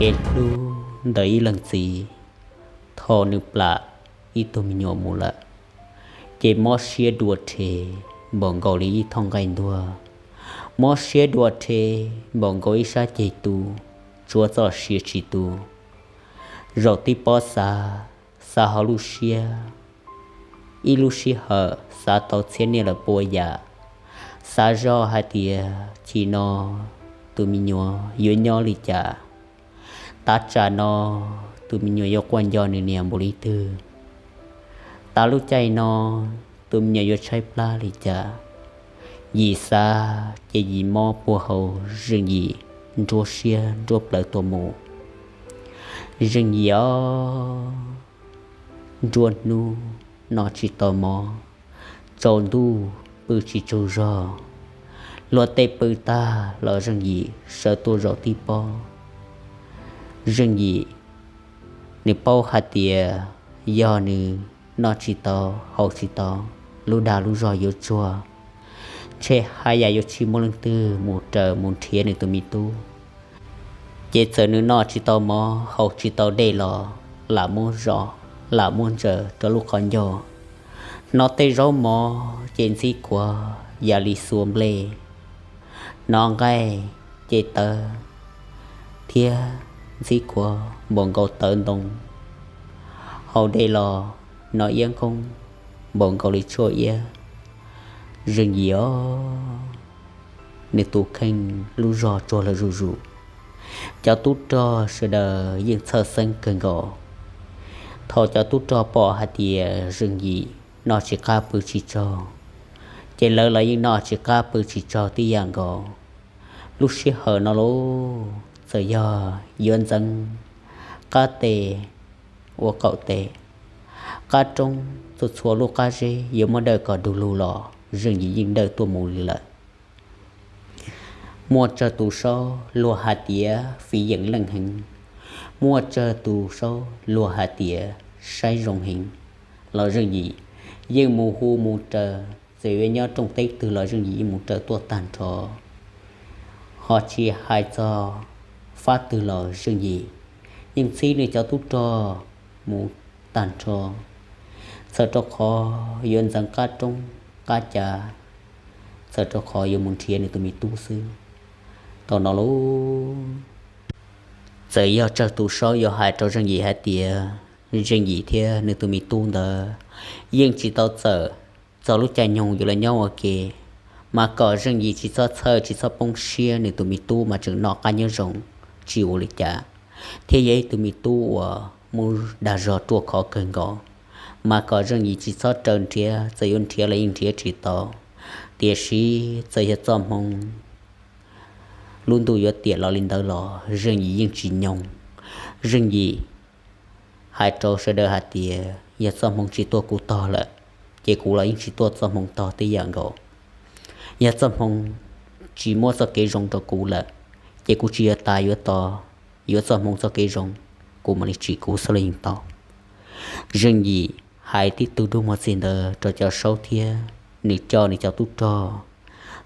Kev hlub ntawm ib leeg txiv, thaum nws plam ib tug me nyuam mus lawm, ces mob siab dua rhe npaum nkaus li ib thooj nqaij ntuag, mob siab dua rhe npaum nkaus ib sab ceg tu, tsuav txoj sia tsis tu. Zaum tib pob xav, xav hauv lub siab, ib lub sij hawm xav tau txhiab niaj lawm pua yam, xav zoj hais tias chim no tus me nyuam yuav nyob li cas, tav tsam no tus me nyuam yuav quaj nco nws niam npaum li twg, tav lub caij no tus me nyuam yuav tshaib plab li cas. Yim xav ces yim mob puag hauv Zeej Yim nruab siab nruab plawv tuaj mus. Zeej Yim os, nruab hnub noj tsis tau mov, tsaus ntuj pw tsis tsaug zog, luag tej pw tag los Zeej Yim sawv tuaj zaum tib pob. Zeej Yim, nws paub hais tias yog nws noj tsis tau haus tsis tau, lub dag lub zog yuav tsuag, ntshe haj yam yuav tsis muaj leej twg mus raws mus nrhiav nws tus me tub. Ces txawm nws noj tsis tau mov haus tsis tau dej los lam muab zom, lam muab ntsaws rau lub qhov ncauj. Hnov tej zaub mov ces ntxhib khuav yam li xuas nplej, hnov nqaij ces tawv thiab ntxhib khuav npaum nkaus tawv ntoo, haus dej los hnov iab nkoob npaum nkaus li tshuaj iab. Zeej Yim os, nws tus kheej lub zog tsuag lawm zuj zus. Cov tub rog sawv daws yeej txhawj xeeb kawg nkaus. Thaum cov tub rog pom hais tias Zeej Yim noj tsis qab pw tsis tsaug, ces lawv los yeej noj tsis qab pw tsis tsaug tib yam nkaus. Lub sij hawm no lauj, txawm yog yuav ntxeev qab tes ua qaum tes, qab roob txhua txhua lub qab zeb yuav muab dawj kom du lug los Zeej Yim yeej dawj tuaj mus li lawm. Muaj tsawg tus saub luag hais tias fiv yeem leej heev, muaj tsawg tus saub luag hais tias saib zoo heev, los Zeej Yim yeej mus hu mus raws, txawm yuav nyob rooj teb twg los Zeej Yim yeej mus raws tuaj tag nrho. Ho tsis hais txog fab twg los Zeej Yim yeej txhib nws cov tub rog mus tag nrho, txhawm rau qhov yuav ntxeev qab roob qab cav, txhawm rau qhov yuav mus nrhiav nws tus me tub xwb. Thaum no lauj, txawm yog tsawg tus saub yuav hais rau Zeej Yim hais tias Zeej Yim thiab nws tus me tub ntawd yeej tsis tau txawm txog lub caij nyoog yuav los nyob ua ke, mas kom Zeej Yim tsis txhob txhawj tsis txhob poob siab, nws tus me tub mas tseem noj qab nyob zoo tsis ua li cas, thiab yog ib tug me tub uas muaj dag zog ruaj khov kawg nkaus, mas kom Zeej Yim tsis txhob raws nrhiav, txawm yuav nrhiav los yeej nrhiav tsis tau. Tiam sis txawm yog txoj hmoo lub ntuj yuav tiam los li ntawd los Zeej Yim yeej tsis nyoo. Zeej Yim hais rau sawv daws hais tias yog txoj hmoo tsis tuaj kuv tog lawm, ces kuv los yeej tsis tuaj txoj hmoo tog tib yam nkaus. Yog txoj hmoo tsis muab txoj kev zoo rau kuv lawm, ces kuv tsis yuav tas yuav to yuav txoj hmoo txoj kev zoo, kuv mam li tsim kuv xwb los yeej tau. Zeej Yim hais tib tug dub muag txij ntawd rau cov saub thiab nws coj nws cov tub rog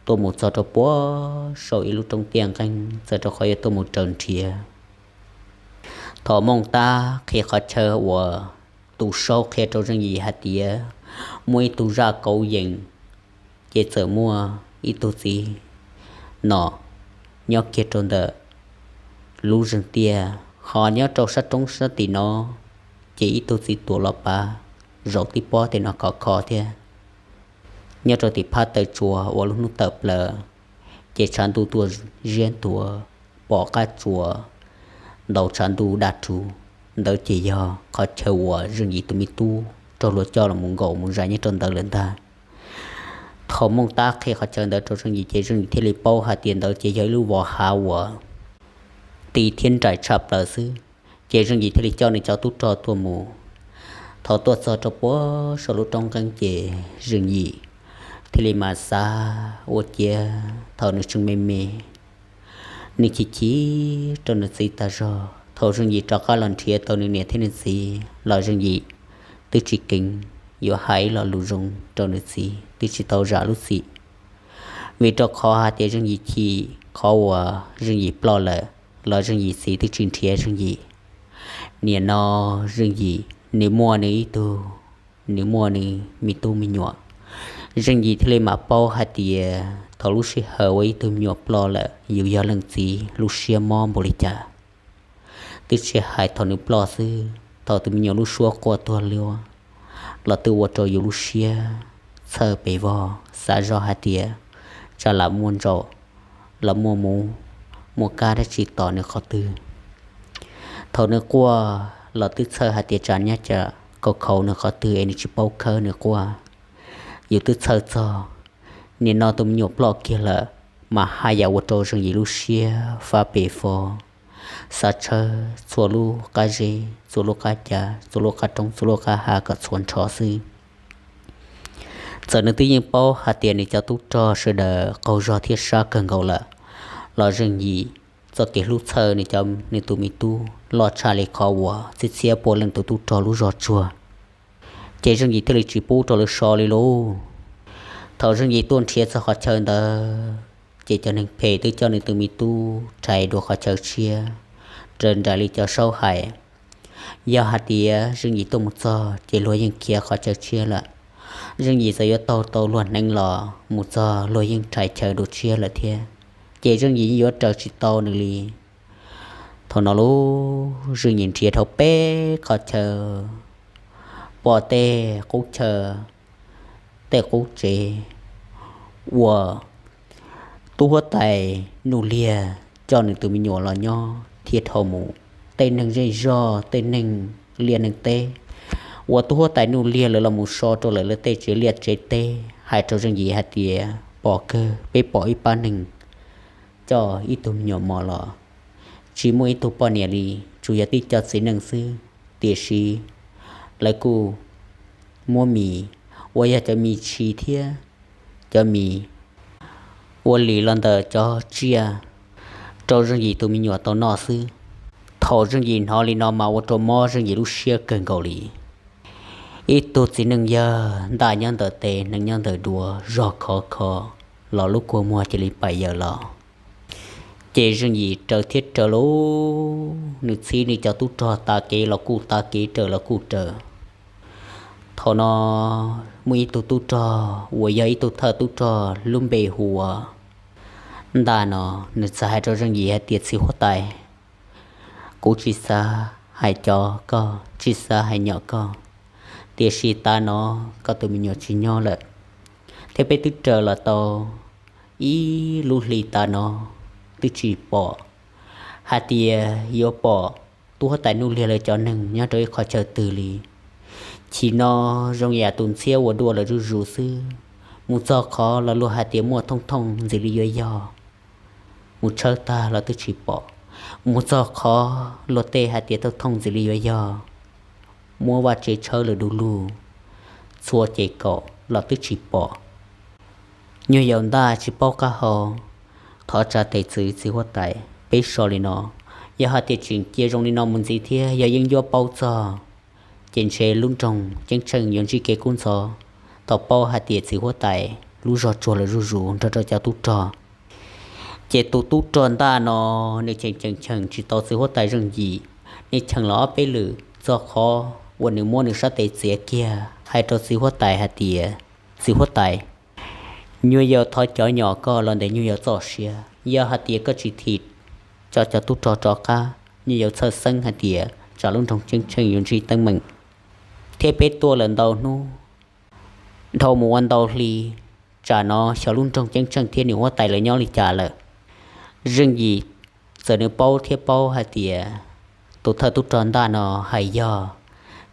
tuaj mus txog rau puag saum ib lub roob tiaj nqeeb, txawm rau qhov yuav tuaj mus raws nrhiav. Thaum Mooj Tab qhia qhov chaw uas tus saub qhia rau Zeej Yim hais tias muaj ib tug zaj kauv yees, ces txawm muaj ib tug txiv nom nyob kiag rau ntawm lub zeeg tiaj, ho nyob rau sab roob sab tim no, ces ib tug txiv tuam los pav zaum tib pob tej no khov kho thiab. Nyob rau tim phab taw tsua uas lub hnub tawm plaws, ces tshav ntuj tuaj ziab ntuav pom qab tsuas ntaus tshav ntuj daj rhuv. Ntawd ces yog qhov chaw uas Zeej Yim tus me tub raug luag coj los mus nkaum mus zais nyob rau ntawd lawm ntag. Thaum Mooj Tab qhia qhov chaw ntawd rau Zeej Yim ces Zeej Yim thiaj li paub hais tias ntawd ces yog ib lub vos hav uas ti thiab nraim tshaj plaws xwb. Ces Zeej Yim thiaj li coj nws cov tub rog tuaj mus. Thaum tuaj txog rau puag saum lub roob nqeeb ces Zeej Yim thiaj li mas xav ua ciav thaum nws tseem me me, nws chim chim rau nws txiv tag zog. Thaum Zeej Yim rov qab los nrhiav tau nws niam thiab nws txiv los Zeej Yim twb tsis kheev yuav hais ib lo lus zoo rau nws txiv, twb tsis tau zam lub txim. Vim rau qhov hais tias Zeej Yim chim qhov uas Zeej Yim ploj lawm, los Zeej Yim txiv twb tsis nrhiav Zeej Yim. Nim no Zeej Yim nws muaj nws ib tug, nws muaj nws me tub me nyuam. Zeej Yim thiaj li mam paub hais tias thaum lub sij hawm uas ib tug me nyuam ploj lawm yus yog leej txiv lub siab mob npaum li cas. Twb tsis hais thaum nws ploj xwb, thaum tus me nyuam lub suab quaj tuag liab los twb ua rau yus lub siab txhawj pes vog, xav zoj hais tias tsam lam muaj ntsaum los muaj muv, muaj kab dab tsi tom nws qhov twg. Thaum nws quaj los twb txhawj hais tias tsam nyab ca kaus khauv nws qhov twg es nws tsis paub khawb nws quaj. Yus twb txhawj txog, nim no tus me nyuam ploj kiag lawm, mas haj yam ua rau Zeej Yim lub siab fab pes fo, xav tshawb txhua lub qab zeb, txhua lub qab cav, txhua lub qab roob, txhua lub qab hav kom txhua nrho xwb. Txawm nws twb yeej paub hais tias nws cov tub rog sawv daws qaug zog thiab sab kawg nkaus lawm, los Zeej Yim txoj kev hlub txhawj nws cov, nws tus me tub loj tshaj li qhov uas txhiab txhiab puav leej tus tub rog lub zog tsuag, ces Zeej Yim thiaj li tsis pub rau lawv so li lauj. Thaum Zeej Yim tuaj nrhiav txog qhov chaw ntawd, ces cov neeg phem twb coj nws tus me tub rhais dua qhov chaw tshiab, raws nraim li cov saub hais. Yog hais tias Zeej Yim tuaj mus txog ces luag yeej khiav qhov chaw tshiab lawm. Zeej Yim txawm yuav taug tau luag hneev los mus txog luag yeej rhais chaw dua tshiab lawm thiab, ces Zeej Yim yeej yuav raws tsis tau nws li. Thaum no lauj, Zeej Yim nrhiav dhau peb qhov chaw, pom tej qub chaw, tej qub tsev uas tub huab tais Nuj Liag coj nws tus me nyuam los nyob thiab dhau mus, tej neeg zej zog, tej neeg liaj neeg teb uas tub huab tais Nuj Liag lawv los mus so rau lawv lawv tej tsev liaj tsev teb, hais rau Zeej Yim hais tias pom kawg, peb pom ib pab neeg coj ib tug me nyuam mos los, tsis muaj ib tug poj niam li, tsuas yog tib co txiv neej xwb. Tiam sis lawv kuj muab mis uas yog cov mis tshis thiab cov mis ua lim los ntawm cov tsiaj rau Zeej Yim tus me nyuam tau noj xwb. Thaum Zeej Yim hnov li no mas ua rau mob Zeej Yim lub siab kawg nkaus li. Ib tug txiv neej yawg ntaj nyob ntawm tes, hneev nyob ntawm duav, zog khov kho los lub kua muag cia li pais yaws los. Ces Zeej Yim raws thiab raws lauj, nws txhib nws cov tub rog tav kev los kuj tav kev, raws los kuj raws. Thaum no muaj ib tug tub rog uas yog ib tug thawj tub rog lub npe hu ua Ntaj no, nws txawm hais rau Zeej Yim hais tias, txiv huab tais, kuv tsis xav hais cov koj, tsis xav hais nyom koj, tiam sis tav no koj tus me nyuam tsis nyob lawm, thiab peb twb raws los tau ib lub hli tav no twb tsis pom hais tias yuav pom tub huab tais Nuj Liag lawv cov neeg nyob rau ib qhov chaw twg li. Chim no zoo yam tus ntxhiab ua dua lawm zuj zus xwb. Mus txog qhov los luag hais tias muaj thooj thooj ntxim li yuav yog, mus tshawb tag los twb tsis pom. Mus txog qhov luag tej hais tias thooj thooj ntxim li yuav yog, muab vaj tsev tshawb lawm du lug, txhua ces kaum los twb tsis pom. Nyuag yaus Ntaj tsis paub qab hau, thov tsa tes txwv txiv huab tais, peb so li no, yog hais tias tseem cia zoo li no mus ntxiv thiab yog yeej yuav paub txog, ces ntshe lub nroog Ceeb Tsheej yuav ntsib kev kub ntxhov thaum paub hais tias txiv huab tais lub zog tsuag lawm zuj zus nrog rau cov tub rog. Ces tus tub rog Ntaj no, nws cheem cheem cheem tsis tau txiv huab tais Zeej Yim, nws cheem los ob peb lwm txog qhov uas nws muab nws sab tes txiav kiag hais rau txiv huab tais hais tias, txiv huab tais, nyuag yaus thov cov nyom koj los ntes nyuag yaus txoj sia, yog hais tias koj tsis thim tso cov tub rog rov qab, nyuag yaus txhawj xeeb hais tias tsam lub nroog Ceeb Tsheej yuav ntsib teeb meem, thiab peb tuaj lawm ntau hnub dhau mus ua ntau hli, tsam no xyov lub nroog Ceeb Tsheej thiab nws huab tais lawv nyob li cas lawm. Zeej Yim txawm nws paub thiab paub hais tias tus thawj tub rog Ntaj no hais yog,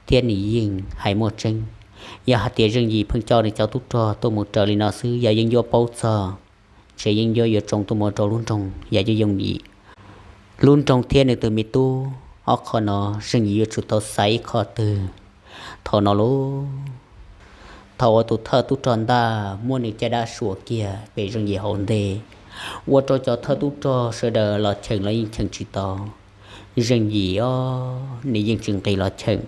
thiab nws yeej hais muaj tseeb. Yog hais tias Zeej Yim pheej coj nws cov tub rog tuaj mus raws li no xwb yog yeej yuav paub txog, ntshe yeej yuav yuav tsoo tuaj mus rau lub nroog yam yooj yim. Lub nroog thiab nws tus me tub, ob qho no Zeej Yim yuav tsum tau xaiv ib qho twg. Thaum no lauj, thaum uas tus thawj tub rog Ntaj muab nws caj dab suas kiag pem Zeej Yim hauv ntej, ua rau cov thawj tub rog sawv daws los cheem los yeej cheem tsis tau. Zeej Yim os, nws yeej tsis nqis los cheem,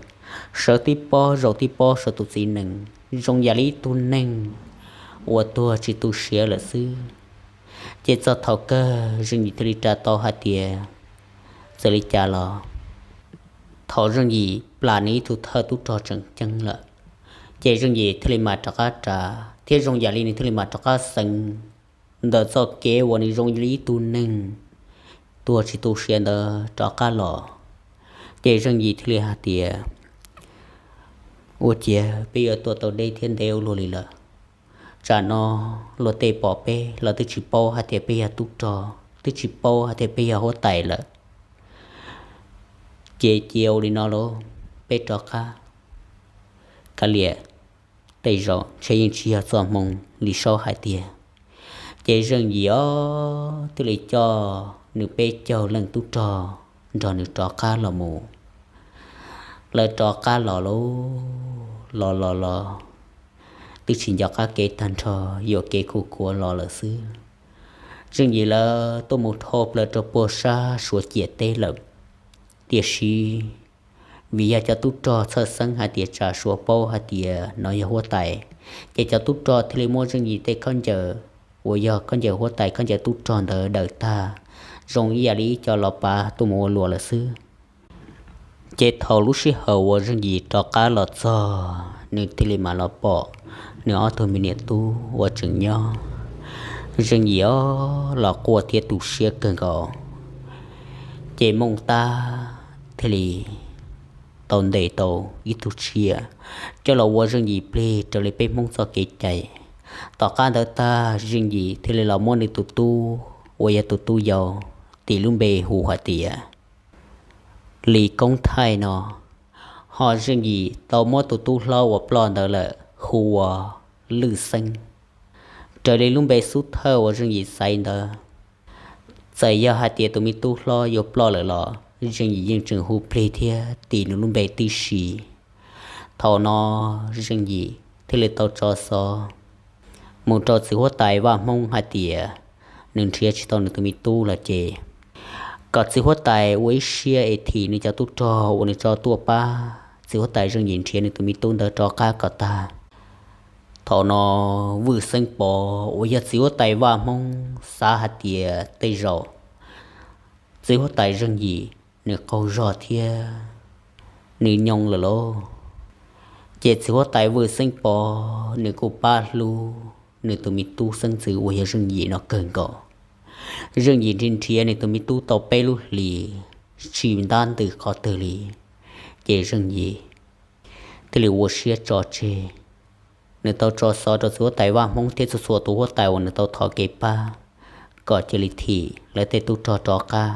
sawv tib pob zaum tib pob saum tus txiv nees zoo yam li ib tug neeg uas tuag tsis tu siav lawm xwb. Ces txog thaum kawg Zeej Yim thiaj li ras tau hais tias, Txawm li cas los thaum Zeej Yim plam nws ib tug thawj tub rog tseem ceeb lawm, ces Zeej Yim thiaj li mam rov qab ras thiab zoo yam li nws thiaj li mam rov qab xeev ntawm txoj kev uas nws zoo li ib tug neeg tuag tsis tu siav ntawd rov qab los. Ces Zeej Yim thiaj li hais tias, ua ciav peb yuav tuaj tau deb thiab ntev ua luaj li lawm. Tsam no luag tej pom peb los twb tsis paub hais tias peb yog tub rog, twb tsis paub hais tias peb yog huab tais lawm. Ces cia ua li no lauj, peb rov qab, kav liam, tej zaum ntshe yeej tsis yog txoj hmoo li Saub hais tiag. Ces Zeej Yim os thiaj li coj nws peb caug leej tub rog nrog nws rov qab los mus. Lawv rov qab los lauj, los los los twb tsis nco qab kev tag nrho, yuam kev khuv khuav los lawm xwb. Zeej Yim lawv tuaj mus dhau plaws rau puag sab Suav ciam teb lawm. Tiam sis vim yog cov tub rog txhawj xeeb hais tias tsam Suav paub hais tias no yog huab tais, ces cov tub rog thiaj li muab Zeej Yim tej khaub ncaws uas yog khaub ncaws huab tais khaub ncaws tub rog ntawd daws tag, zoo ib yam li ib co los pav tuaj mus ua luam lawm xwb. Ces thaum lub sij hawm uas Zeej Yim rov qab los txog, nws thiaj li mam los pom nws ob tug me niam tub uas tseem nyob. Zeej Yim os los quaj thiab tu siab kawg nkaus. Ces Mooj Tab thiaj li tau ntes tau ib tug tsiaj coj los ua Zeej Yim plig raws li peb Hmoob txoj kev cai. Tom qab ntawd tag Zeej Yim thiaj li los muab nws tus tub uas yog tus tub yau tis lub npe hu hais tias Lis Koob Thaij no, ho Zeej Yim tau muab tus tub hlob uas ploj ntawd lawm hu ua Lwj Xeeb. Raws li lub npe xub thawj uas Zeej Yim xaiv ntawd, txawm yog hais tias tus me tub hlob yuav ploj lawm los Zeej Yim yeej tseem hu plig thiab tis nws lub npe tib si. Thaum no Zeej Yim thiaj li tau tso xov mus rau txiv huab tais Vaj Hmoob hais tias nws nrhiav tsis tau nws tus me tub lawm ces kom txiv huab tais ua ib siab es thim nws cov tub rog uas nws tso tuaj pab txiv huab tais Zeej Yim nrhiav nws tus me tub ntawd rov qab kom tag. Thaum no Vwj Xeeb Pov uas yog txiv huab tais Vaj Hmoob xav hais tias tej zaum txiv huab tais Zeej Yim nws qaug zog thiab nws nyoo lawm lauj. Ces txiv huab tais Vwj Xeeb Pov nws kuj pab hlub nws tus me tub xeeb ntxwv uas yog Zeej Yim no kawg nkaus. Zeej Yim nrhiav nrhiav nws tus me tub tau peb lub hlis tsis ntab ntws qhov twg li, ces Zeej Yim thiaj li ua siab tso tseg. Nws tau tso xov rau txiv huab tais Vaj Hmoob thiab txhua txhua tus huab tais uas nws tau thov kev pab kom cia li thim lawv tej tub rog rov qab,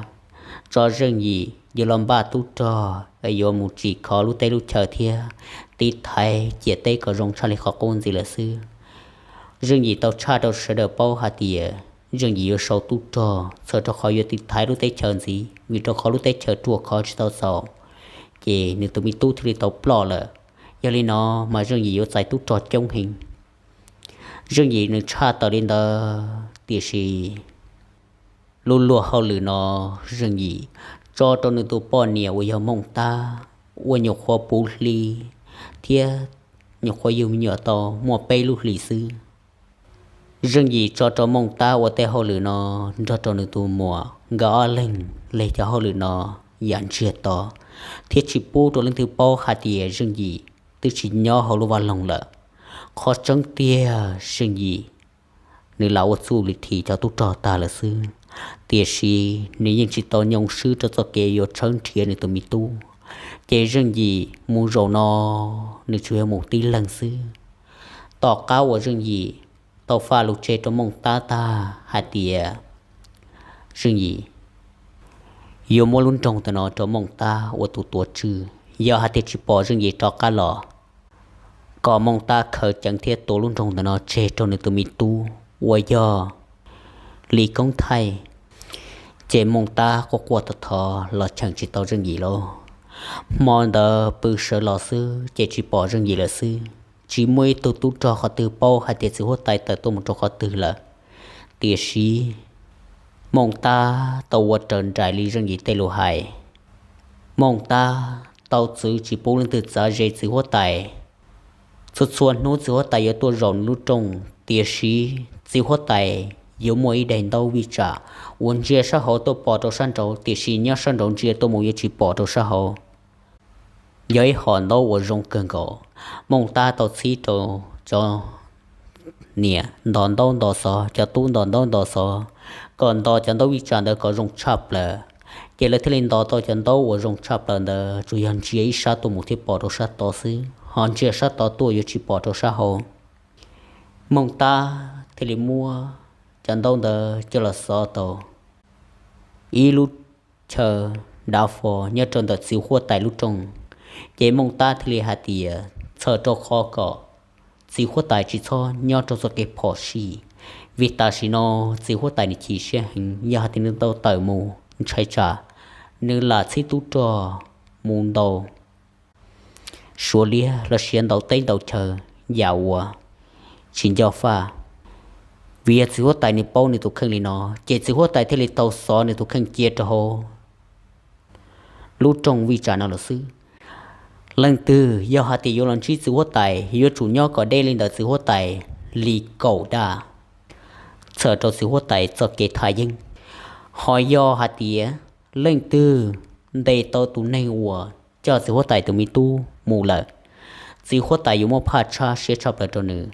tso Zeej Yim yuav los npaj tub rog es yuav mus tsim kho lub teb lub chaw thiab tiv thaiv ciam teb kom zoo tshaj li qhov qub ntxiv lawm xwb. Zeej Yim tau tshaj rau sawv daws paub hais tias Zeej Yim yuav sau tub rog txhawm rau qhov yuav tiv thaiv lub teb chaws ntxiv, vim rau qhov lub teb chaws ruaj khov tsis tau txaus, ces nws tus me tub thiaj li tau ploj lawm. Yog li no mas Zeej Yim yuav txais tub rog coob heev. Zeej Yim nws tshaj tawm li ntawd, tiam sis lub luag hauj lwm no Zeej Yim tso rau nws tus poj niam uas yog Mooj Tab ua nyuam qhuav puv hli thiab nyuam qhuav yug me nyuam tau muaj peb lub hlis xwb. Zeej Yim tso rau Mooj Tab ua tej hauj lwm no nrog rau nws tus muam, nkawd ob leeg leg cov hauj lwm no yam ntsiag to thiab tsis pub rau leej twg paub hais tias Zeej Yim twb tsis nyob hauv lub vaj loog lawm. Qhov tseeb tiag Zeej Yim nws lam ua txuj li thim cov tub rog tag lawm xwb, tiam sis nws yeej tsis tau nyoo swb rau txoj kev yuav tshawb nrhiav nws tus me tub. Ces Zeej Yim mus zaum no nws tsuas yog mus tib leeg xwb. Tom qab uas Zeej Yim tau faj lus tseg rau Mooj Tab tag hais tias Zeej Yim yuav muab lub nroog ntawm no rau Mooj Tab ua tus tuav tswv, yog hais tias tsis pom Zeej Yim rov qab los, kom Mooj Tab khaws ceev thiab tua lub nroog ntawm no tseg rau nws tus me tub uas yog Lis Koob Thaij. Ces Mooj Tab quaj quaj thov thov los cheem tsis tau Zeej Yim lauj. Hmo ntawd pw sawv los xwb ces tsis pom Zeej Yim lawm xwb, tsis muaj ib tug tub rog qhov twg paub hais tias txiv huab tais tawm tuaj mus rau qhov twg lawm. Tiam sis Mooj Tab tau ua raws nraim li Zeej Yim tej lus hais. Mooj Tab tau txwv tsis pub leej twg txav ze txiv huab tais. Txhua txhua hnub txiv huab tais yuav tuaj zaum nws lub rooj, tiam sis txiv huab tais yuav muaj ib daim ntaub vij tsam uas ntsia sab hauv tuaj pom rau sab nraud, tiam sis nyob sab nraud ntsia tuaj mus yuav tsis pom rau sab hauv. Yog ib hom ntaub uas zoo kawg nkaus. Mooj Tab tau txhib rau cov niam ntos ntaub ntos xov, cov tub ntos ntaub ntos xov, kom ntos cov ntaub vij tsam ntawd kom zoo tshaj plaws. Ces lawv thiaj li ntos tau cov ntaub uas zoo tshaj plaws ntawd, tsuas yog ntsia ib sab tuaj mus thiaj pom rau sab tod xwb, ho ntsia sab tod tuaj yuav tsis pom rau sab hauv. Mooj Tab thiaj li muab cov ntaub ntawd coj los xov tau ib lub chaw dav fo nyob rau ntawm txiv huab tais lub rooj. Ces Mooj Tab thiaj li hais tias txhawm rau qhov kom txiv huab tais tsis txhob nyob rau txoj kev phom sij, vim tam sim no txiv huab tais nws chim siab heev, yog hais tias nws tau tawm mus ntshai tsam nws lam txhib tub rog mus ntaus Suav liab los sis ntaus teb ntaus chaw yam uas tsis nco faj. Vim yog txiv huab tais nws paub nws tus kheej li no, ces txiv huab tais thiaj li tau xov nws tus kheej cia rau hauv lub rooj vij tsam no lawm xwb. Leej twg yog hais tias yuav los ntsib txiv huab tais yuav tsum nyob kom deb li ntawm txiv huab tais li kaum daj, txhawm rau txiv huab tais txoj kev thaj yeeb. Ho yog hais tias leej twg ntes tau tus neeg uas coj txiv huab tais tus me tub mus lawm, txiv huab tais yuav muab phaj tshab siab tshaj plaws rau nws,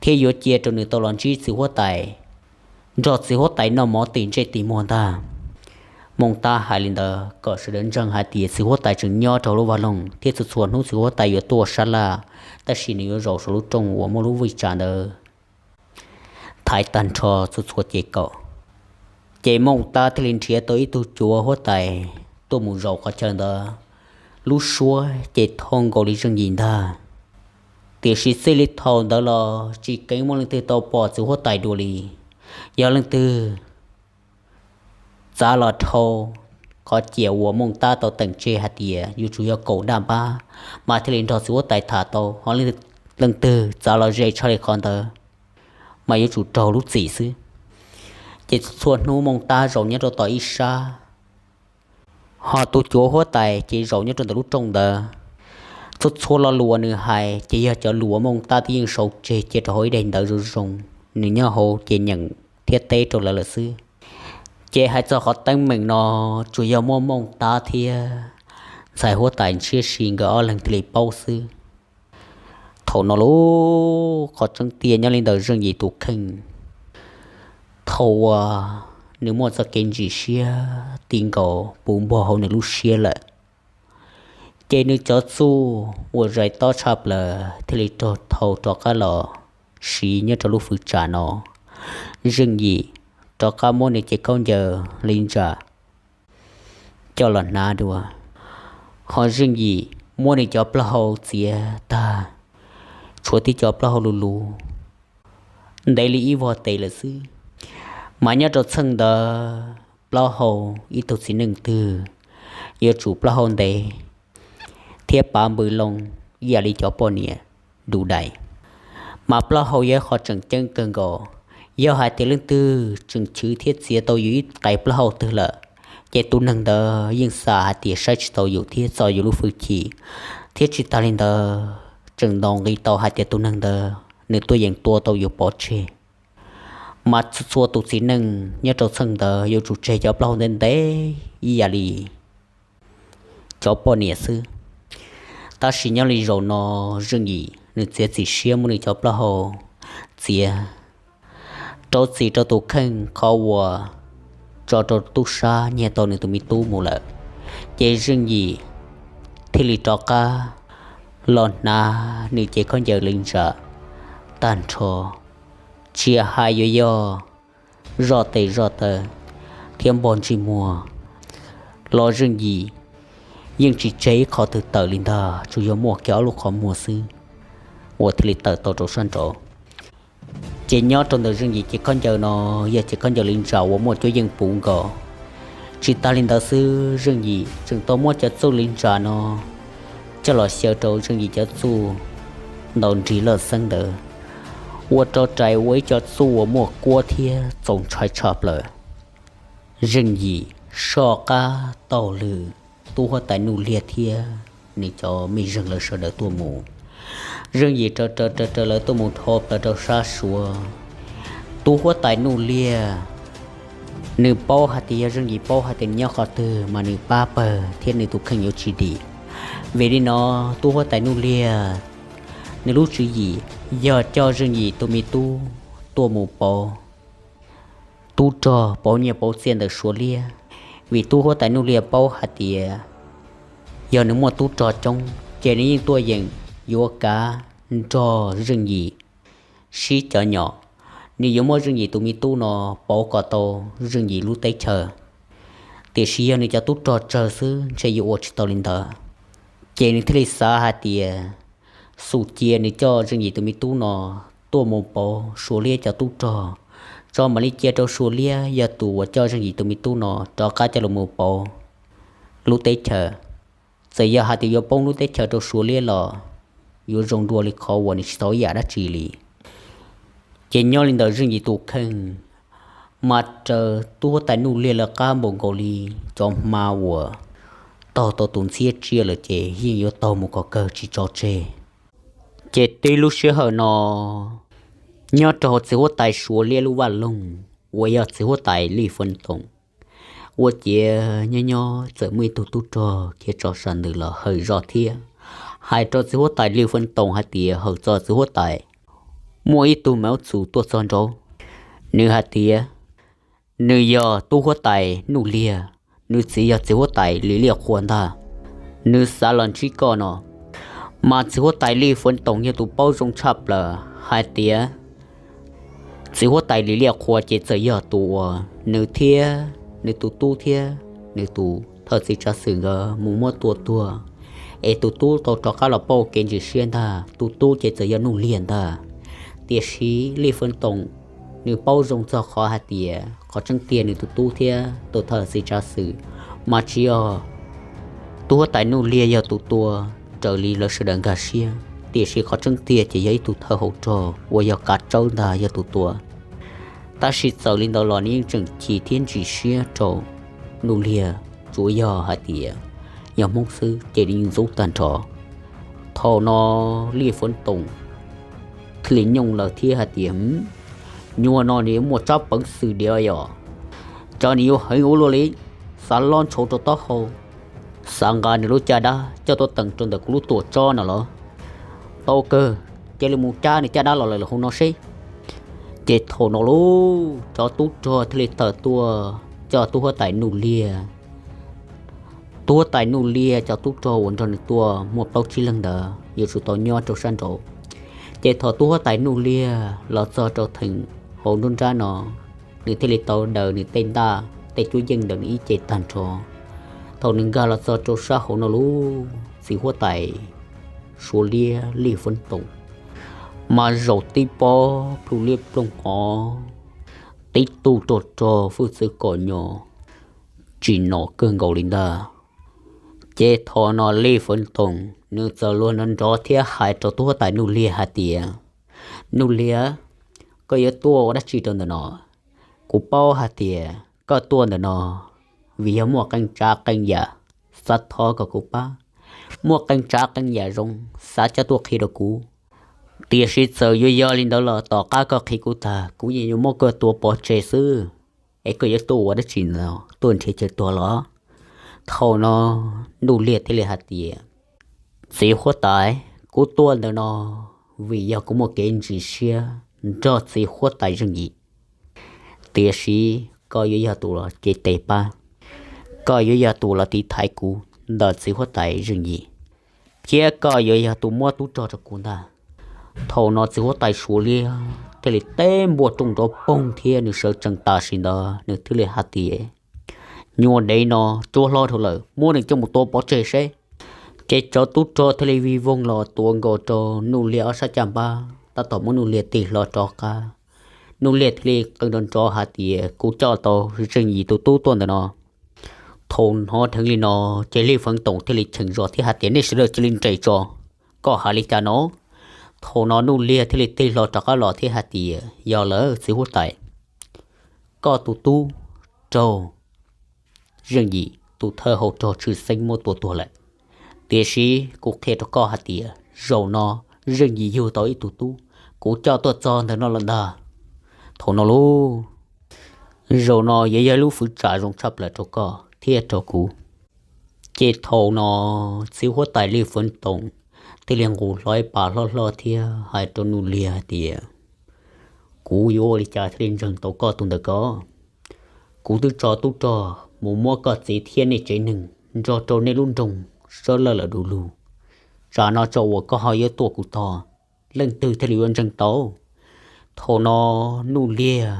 thiab yuav cia rau nws tau los ntsib txiv huab tais, nrog txiv huab tais noj mov tim ntsej tim muag ntag. Mooj Tab hais li ntawd kom sawv daws ntseeg hais tias txiv huab tais tseem nyob rau lub vaj loog, thiab txhua txhua hnub txiv huab tais yuav tuaj sab laj, tab sis nws yuav zaum saum lub rooj uas muaj lub vij tsam ntawd thaiv tag nrho txhua txhua ces kaum. Ces Mooj Tab thiaj li nrhiav tau ib tug cuav huab tais tuaj mus zaum qhov chaw ntawd. Lub suab ces thoob nkaus li Zeej Yim ntag, tiam sis txij li thaum ntawd los tsis keev muaj leej twg tau pom txiv huab tais dua li. Yog leej twg txav los dhau qhov ciam uas Mooj Tab tau teem tseg hais tias yuav tsum yog kaum daj npab mas thiaj li nrog txiv huab tais tham tau, ho leej twg txav los ze tshaj li qhov ntawd mas yuav tsum raug lub txim xwb. Ces txhua hnub Mooj Tab zaum nyob rau tom ib sab, ho tus cuav huab tais ces zaum nyob rau ntawm lub rooj ntawd. Txhua txhua lo lus uas nws hais ces yog cov lus uas Mooj Tab twb yeej sau tseg cia rau hauv ib daim ntawv zoo zoo, nws nyob hauv ces nyeem thiab teb rau lawv lawm xwb. Ces hais txog qhov teeb meem no tsuas yog muaj Mooj Tab thiab ntxhais huab tais ntshiab si nkawd ob leeg thiaj li paub xwb. Thaum no lub qhov tseeb tiag nyob li ntawm Zeej Yim tus kheej, thaum uas nws muaj txoj kev ntsim siab ti nkaus puv npog hauv nws lub siab lawm, ces nws cov txuj uas zais tob tshaj plaws thiaj li raug thau rov qab los siv nyob rau lub fwv tsam no. Zeej Yim rov qab muab nws cev khaub ncaws li ntsa coj los hnav dua, ho Zeej Yim muab nws cov plaub hau txiav tag, tshuav tib cov plaub hau luv luv ntev li ib vog tes lawm xwb. Mas nyob rau txheej ntawd plaub hau ib tug txiv neej twg yuav tsum plaub hau ntev thiab pav npws loo ib yam li cov poj niam du dais. Mas plaub hau yog qhov tseem ceeb kawg nkaus. Yog hais tias leej twg tseem chwv thiab txiav tau yus ib qais plaub hau twg lawm, ces tus neeg ntawd yeej xam hais tias saib tsis taus yus thiab txo yus lub fwj chim, thiab tsis tas li ntawd tseem ntaus nqi tau hais tias tus neeg ntawd nws tuaj yeem tua tau yus pov tseg. Mas txhua txhua tus txiv neej nyob rau txheej ntawd yuav tsum tseg cov plaub hau ntev ntev ib yam li cov poj niam xwb. Tab sis nyob li zaum no Zeej Yim nws txiav txim siab muab nws cov plaub hau txiav rau txim rau tus kheej qhov uas tso rau tub sab nyiag tau nws tus me tub mus lawm, ces Zeej Yim thiaj li rov qab los hnav nws cev khaub ncaws li ntsa tag nrho, tsis hais yuav yog zoj tes zoj taw thiab npog ntsej muag los Zeej Yim yeej tsis tseg ib qho twg tawm li ntag, tsuas yog muaj kiag ob lub qhov muag xwb uas thiaj li tawm tau rau sab nraud. Ces nyob rau ntawm Zeej Yim cev khaub ncaws no yog cev khaub ncaws li ntsa uas muaj cuab yeej puv nkaus. Tsis tas li ntawd xwb, Zeej Yim tseem tau muab cov txuj li ntsa no coj los xyaw rau Zeej Yim cov txuj ntaus nrig lawj xeeb ntawd, ua rau rais ua ib co txuj uas muaj kuab thiab txaus ntshai tshaj plaws. Zeej Yim soj qab taug lw tub huab tais Nuj Liag thiab nws cov mej zeeg lawv sawv daws tuaj mus. Zeej Yim raws raws raws raws lawv tuaj mus dhau plaws rau sab Suav, Tub huab tais Nuj Liag nws paub hais tias yog Zeej Yim paub hais tias nws nyob qhov twg mas nws pab pawg thiab nws tus kheej yuav tsis dim. Vim li no tub huab tais Nuj Liag nws lub tswv yim yog coj Zeej Yim tus me tub tuaj mus pauv tub rog pauv nyiaj pauv txiaj ntawm Suav liab. Vim tub huab tais Nuj Liag paub hais tias yog nws muaj tub rog coob ces nws yeej tuaj yeem yuav kav nrog Zeej Yim sib cov nyom. Nws yuav muab Zeej Yim tus me tub no pauv kom tau Zeej Yim lub teb chaws. Tiam sis yog nws cov tub rog tsawg xwb ntshe yuav ua tsis tau li ntawd. Ces nws thiaj li xav hais tias xum cia nws coj Zeej Yim tus me tub no tuaj mus pauv Suav liab cov tub rog, tso mam li cia rau Suav liab yog tus uas coj Zeej Yim tus me tub no rov qab coj los mus pauv lub teb chaws. Txawm yog hais tias yuav poob lub teb chaws rau Suav liab los yuav zoo dua li qhov uas nws tsis tau ib yam dab tsi li. Ces nyob li ntawm Zeej Yim tus kheej mas raws tub huab tais Nuj Liag lawv qab npaum nkaus li cov hma uas taug tau tus ntxhiab tsiaj lawm ces yeej yuav taug mus kom kawg tsis tso tseg. Ces tib lub sij hawm no nyob rau hauv txiv huab tais Suav liab lub vaj loog uas yog txiv huab tais Lij Feeb Toom ua ciav nyob nyob txawm muaj ib tug tub rog khiav tso sam ntws los hawm zoj thiab hais rau txiv huab tais Lij Feeb Toom hais tias hawm txog txiv huab tais muaj ib tug maum txus tuaj txog nraud. Nws hais tias nws yog tub huab tais Nuj Liag, nws txiv yog txiv huab tais Lis Liaj Qhua ntag. Nws xav los ntsib koj no. Mas txiv huab tais Lij Feeb Toom yog tus paub zoo tshaj plaws hais tias txiv huab tais Lis Liaj Qhua ces txawm yog tus uas nws thiab nws tus tub thiab nws tus thawj txiv tsav xwm nkawd mus muab tua tuag, es tus tub tau rov qab los pauj kev ntsis siab ntag. Tus tub ces txawm yog Nuj Liag ntag. Tiam sis Lij Feeb Toom nws paub zoo txog qhov hais tias qhov tseeb tiag nws tus tub thiab tus thawj txiv tsav xwm mas tsis yog tub huab tais Nuj Liag yog tus tua raws li lawv sawv daws nkag siab, tiam sis qhov tseeb tiag ces yog ib tug thawj hauv rog uas yog Kav Tsawb ntag yog tus tua. Tab sis txawm li ntawd los nws yeej tseem chim thiab ntsim siab rau Nuj Liag, tsuas yog hais tias yog Hmoob xwb ces nws yeej ntxub tag nrho. Thaum no Lij Feeb Toom thiaj li nyooj lawm thiab hais tias, nyuag no nws yuav muaj tsab peev xwm diam yom, tsam nws yuav heev ua luaj li, xav lob ntshauv rau taub hau, xav nqa nws lub caj dab coj tuaj teem rau ntawm kuv lub tuam tsob no los. Tau kawg, cia li mus cab nws caj dab los lawm hauv no seb. Ces thaum no lauj, cov tub rog thiaj li tawm tuaj coj tub huab tais Nuj Liag. Tub huab tais Nuj Liag cov tub rog uas nrog nws tuaj muaj plaub tsib leeg ntawd yuav tsum tau nyob rau sab nraud. Ces thaum tub huab tais Nuj Liag los txog rau theem hauv nruab nrab no, nws thiaj li tau daws nws tej ntaj tej cuab yeej ntawm nws ib ce tag nrho. Thaum nws nkag los txog rau sab hauv no lauj, txiv huab tais Suav liab Lij Feeb Toom mas zaum tib pob plhu liab ploog qov, tib tug rog rog hwj txwv kom nyom tsim nom kawg nkaus li ntag. Ces thaum no Lij Feeb Toom nws txawm luag nrov nrov thiab hais rau tub huab tais Nuj Liag hais tias, Nuj Liag, koj yuav tuaj ua dab tsi rau ntawm no? Kuv paub hais tias koj tuaj ntawm no vim yog muaj qee tsav qee yam xav thov kom kuv pab, muaj qee tsav qee yam zoo xav coj tuaj qhia rau kuv. Tiam sis txawm yuav yog li ntawd los tom qab koj qhia kuv tag kuv yeej yuav muab koj tua pov tseg xwb. Es koj yuav tuaj ua dab tsi no, tuaj nrhiav chaw tuag los? Thaum no Nuj Liag thiaj li hais tias, Txiv huab tais, kuv tuaj ntawm no vim yog kuv muaj kev ntsis siab nrog txiv huab tais Zeej Yim. Tiam sis koj yuav yog tus los cev tes pab, koj yuav yog tus los tiv thaiv kuv ntawm txiv huab tais Zeej Yim, thiab koj yuav yog tus muab tub rog rau kuv ntag. Thaum no txiv huab tais Suav liab thiaj li teb npua rooj nrov poog thiab nws sawv tsees tam sim ntawd nws thiaj li hais tias, Nyuag dev no tsuab hlob dhau lawm, muab nws coj mus tua pov tseg seb. Ces cov tub rog thiaj li vij voog los tuav nkaus rau Nuj Liag ob sab caj npab, tab tom muab Nuj Liag tig hlo rov qab. Nuj Liag thiaj li qw nrov nrov hais tias, Kuv coj tau Zeej Yim tus tub tuaj ntawm no. Thaum hnov dheev li no, ces Lij Feeb Toom thiaj li cheem zos thiab hais tias, Nej sawv daws cia li nres tso, koj hais li cas no? Thaum no Nuj Liag thiaj li tig hlo rov qab los thiab hais tias, Yog lawm txiv huab tais, koj tus tub raug Zeej Yim tus thawj hauv rog tshwj xeeb muab tua tuag lawm. Tiam sis kuv qhia rau koj hais tias zaum no Zeej Yim yug tau ib tug tub, kuv coj tuaj txog ntawm no lawm ntag. Thaum no lauj, zaum no yuav yog lub fwv tsam zoo tshaj plaws rau koj thiab rau kuv. Ces thaum no txiv huab tais Lij Fwv Toom thiaj li nqus hlo ib pas hlob hlob thiab hais rau Nuj Liag hais tias, kuv yuav ua li cas thiaj li ntseeg tau koj tus ntawm ko? Kuv twb tso tub rog mus muab koj txiv thiab nej tsev neeg nrog rau nej lub nroog sawv lawj lawm du lug, tsam no tso uas koj ho yuav tuaj kuv tog, leej twg thiaj li yuav ntseeg tau? Thaum no Nuj Liag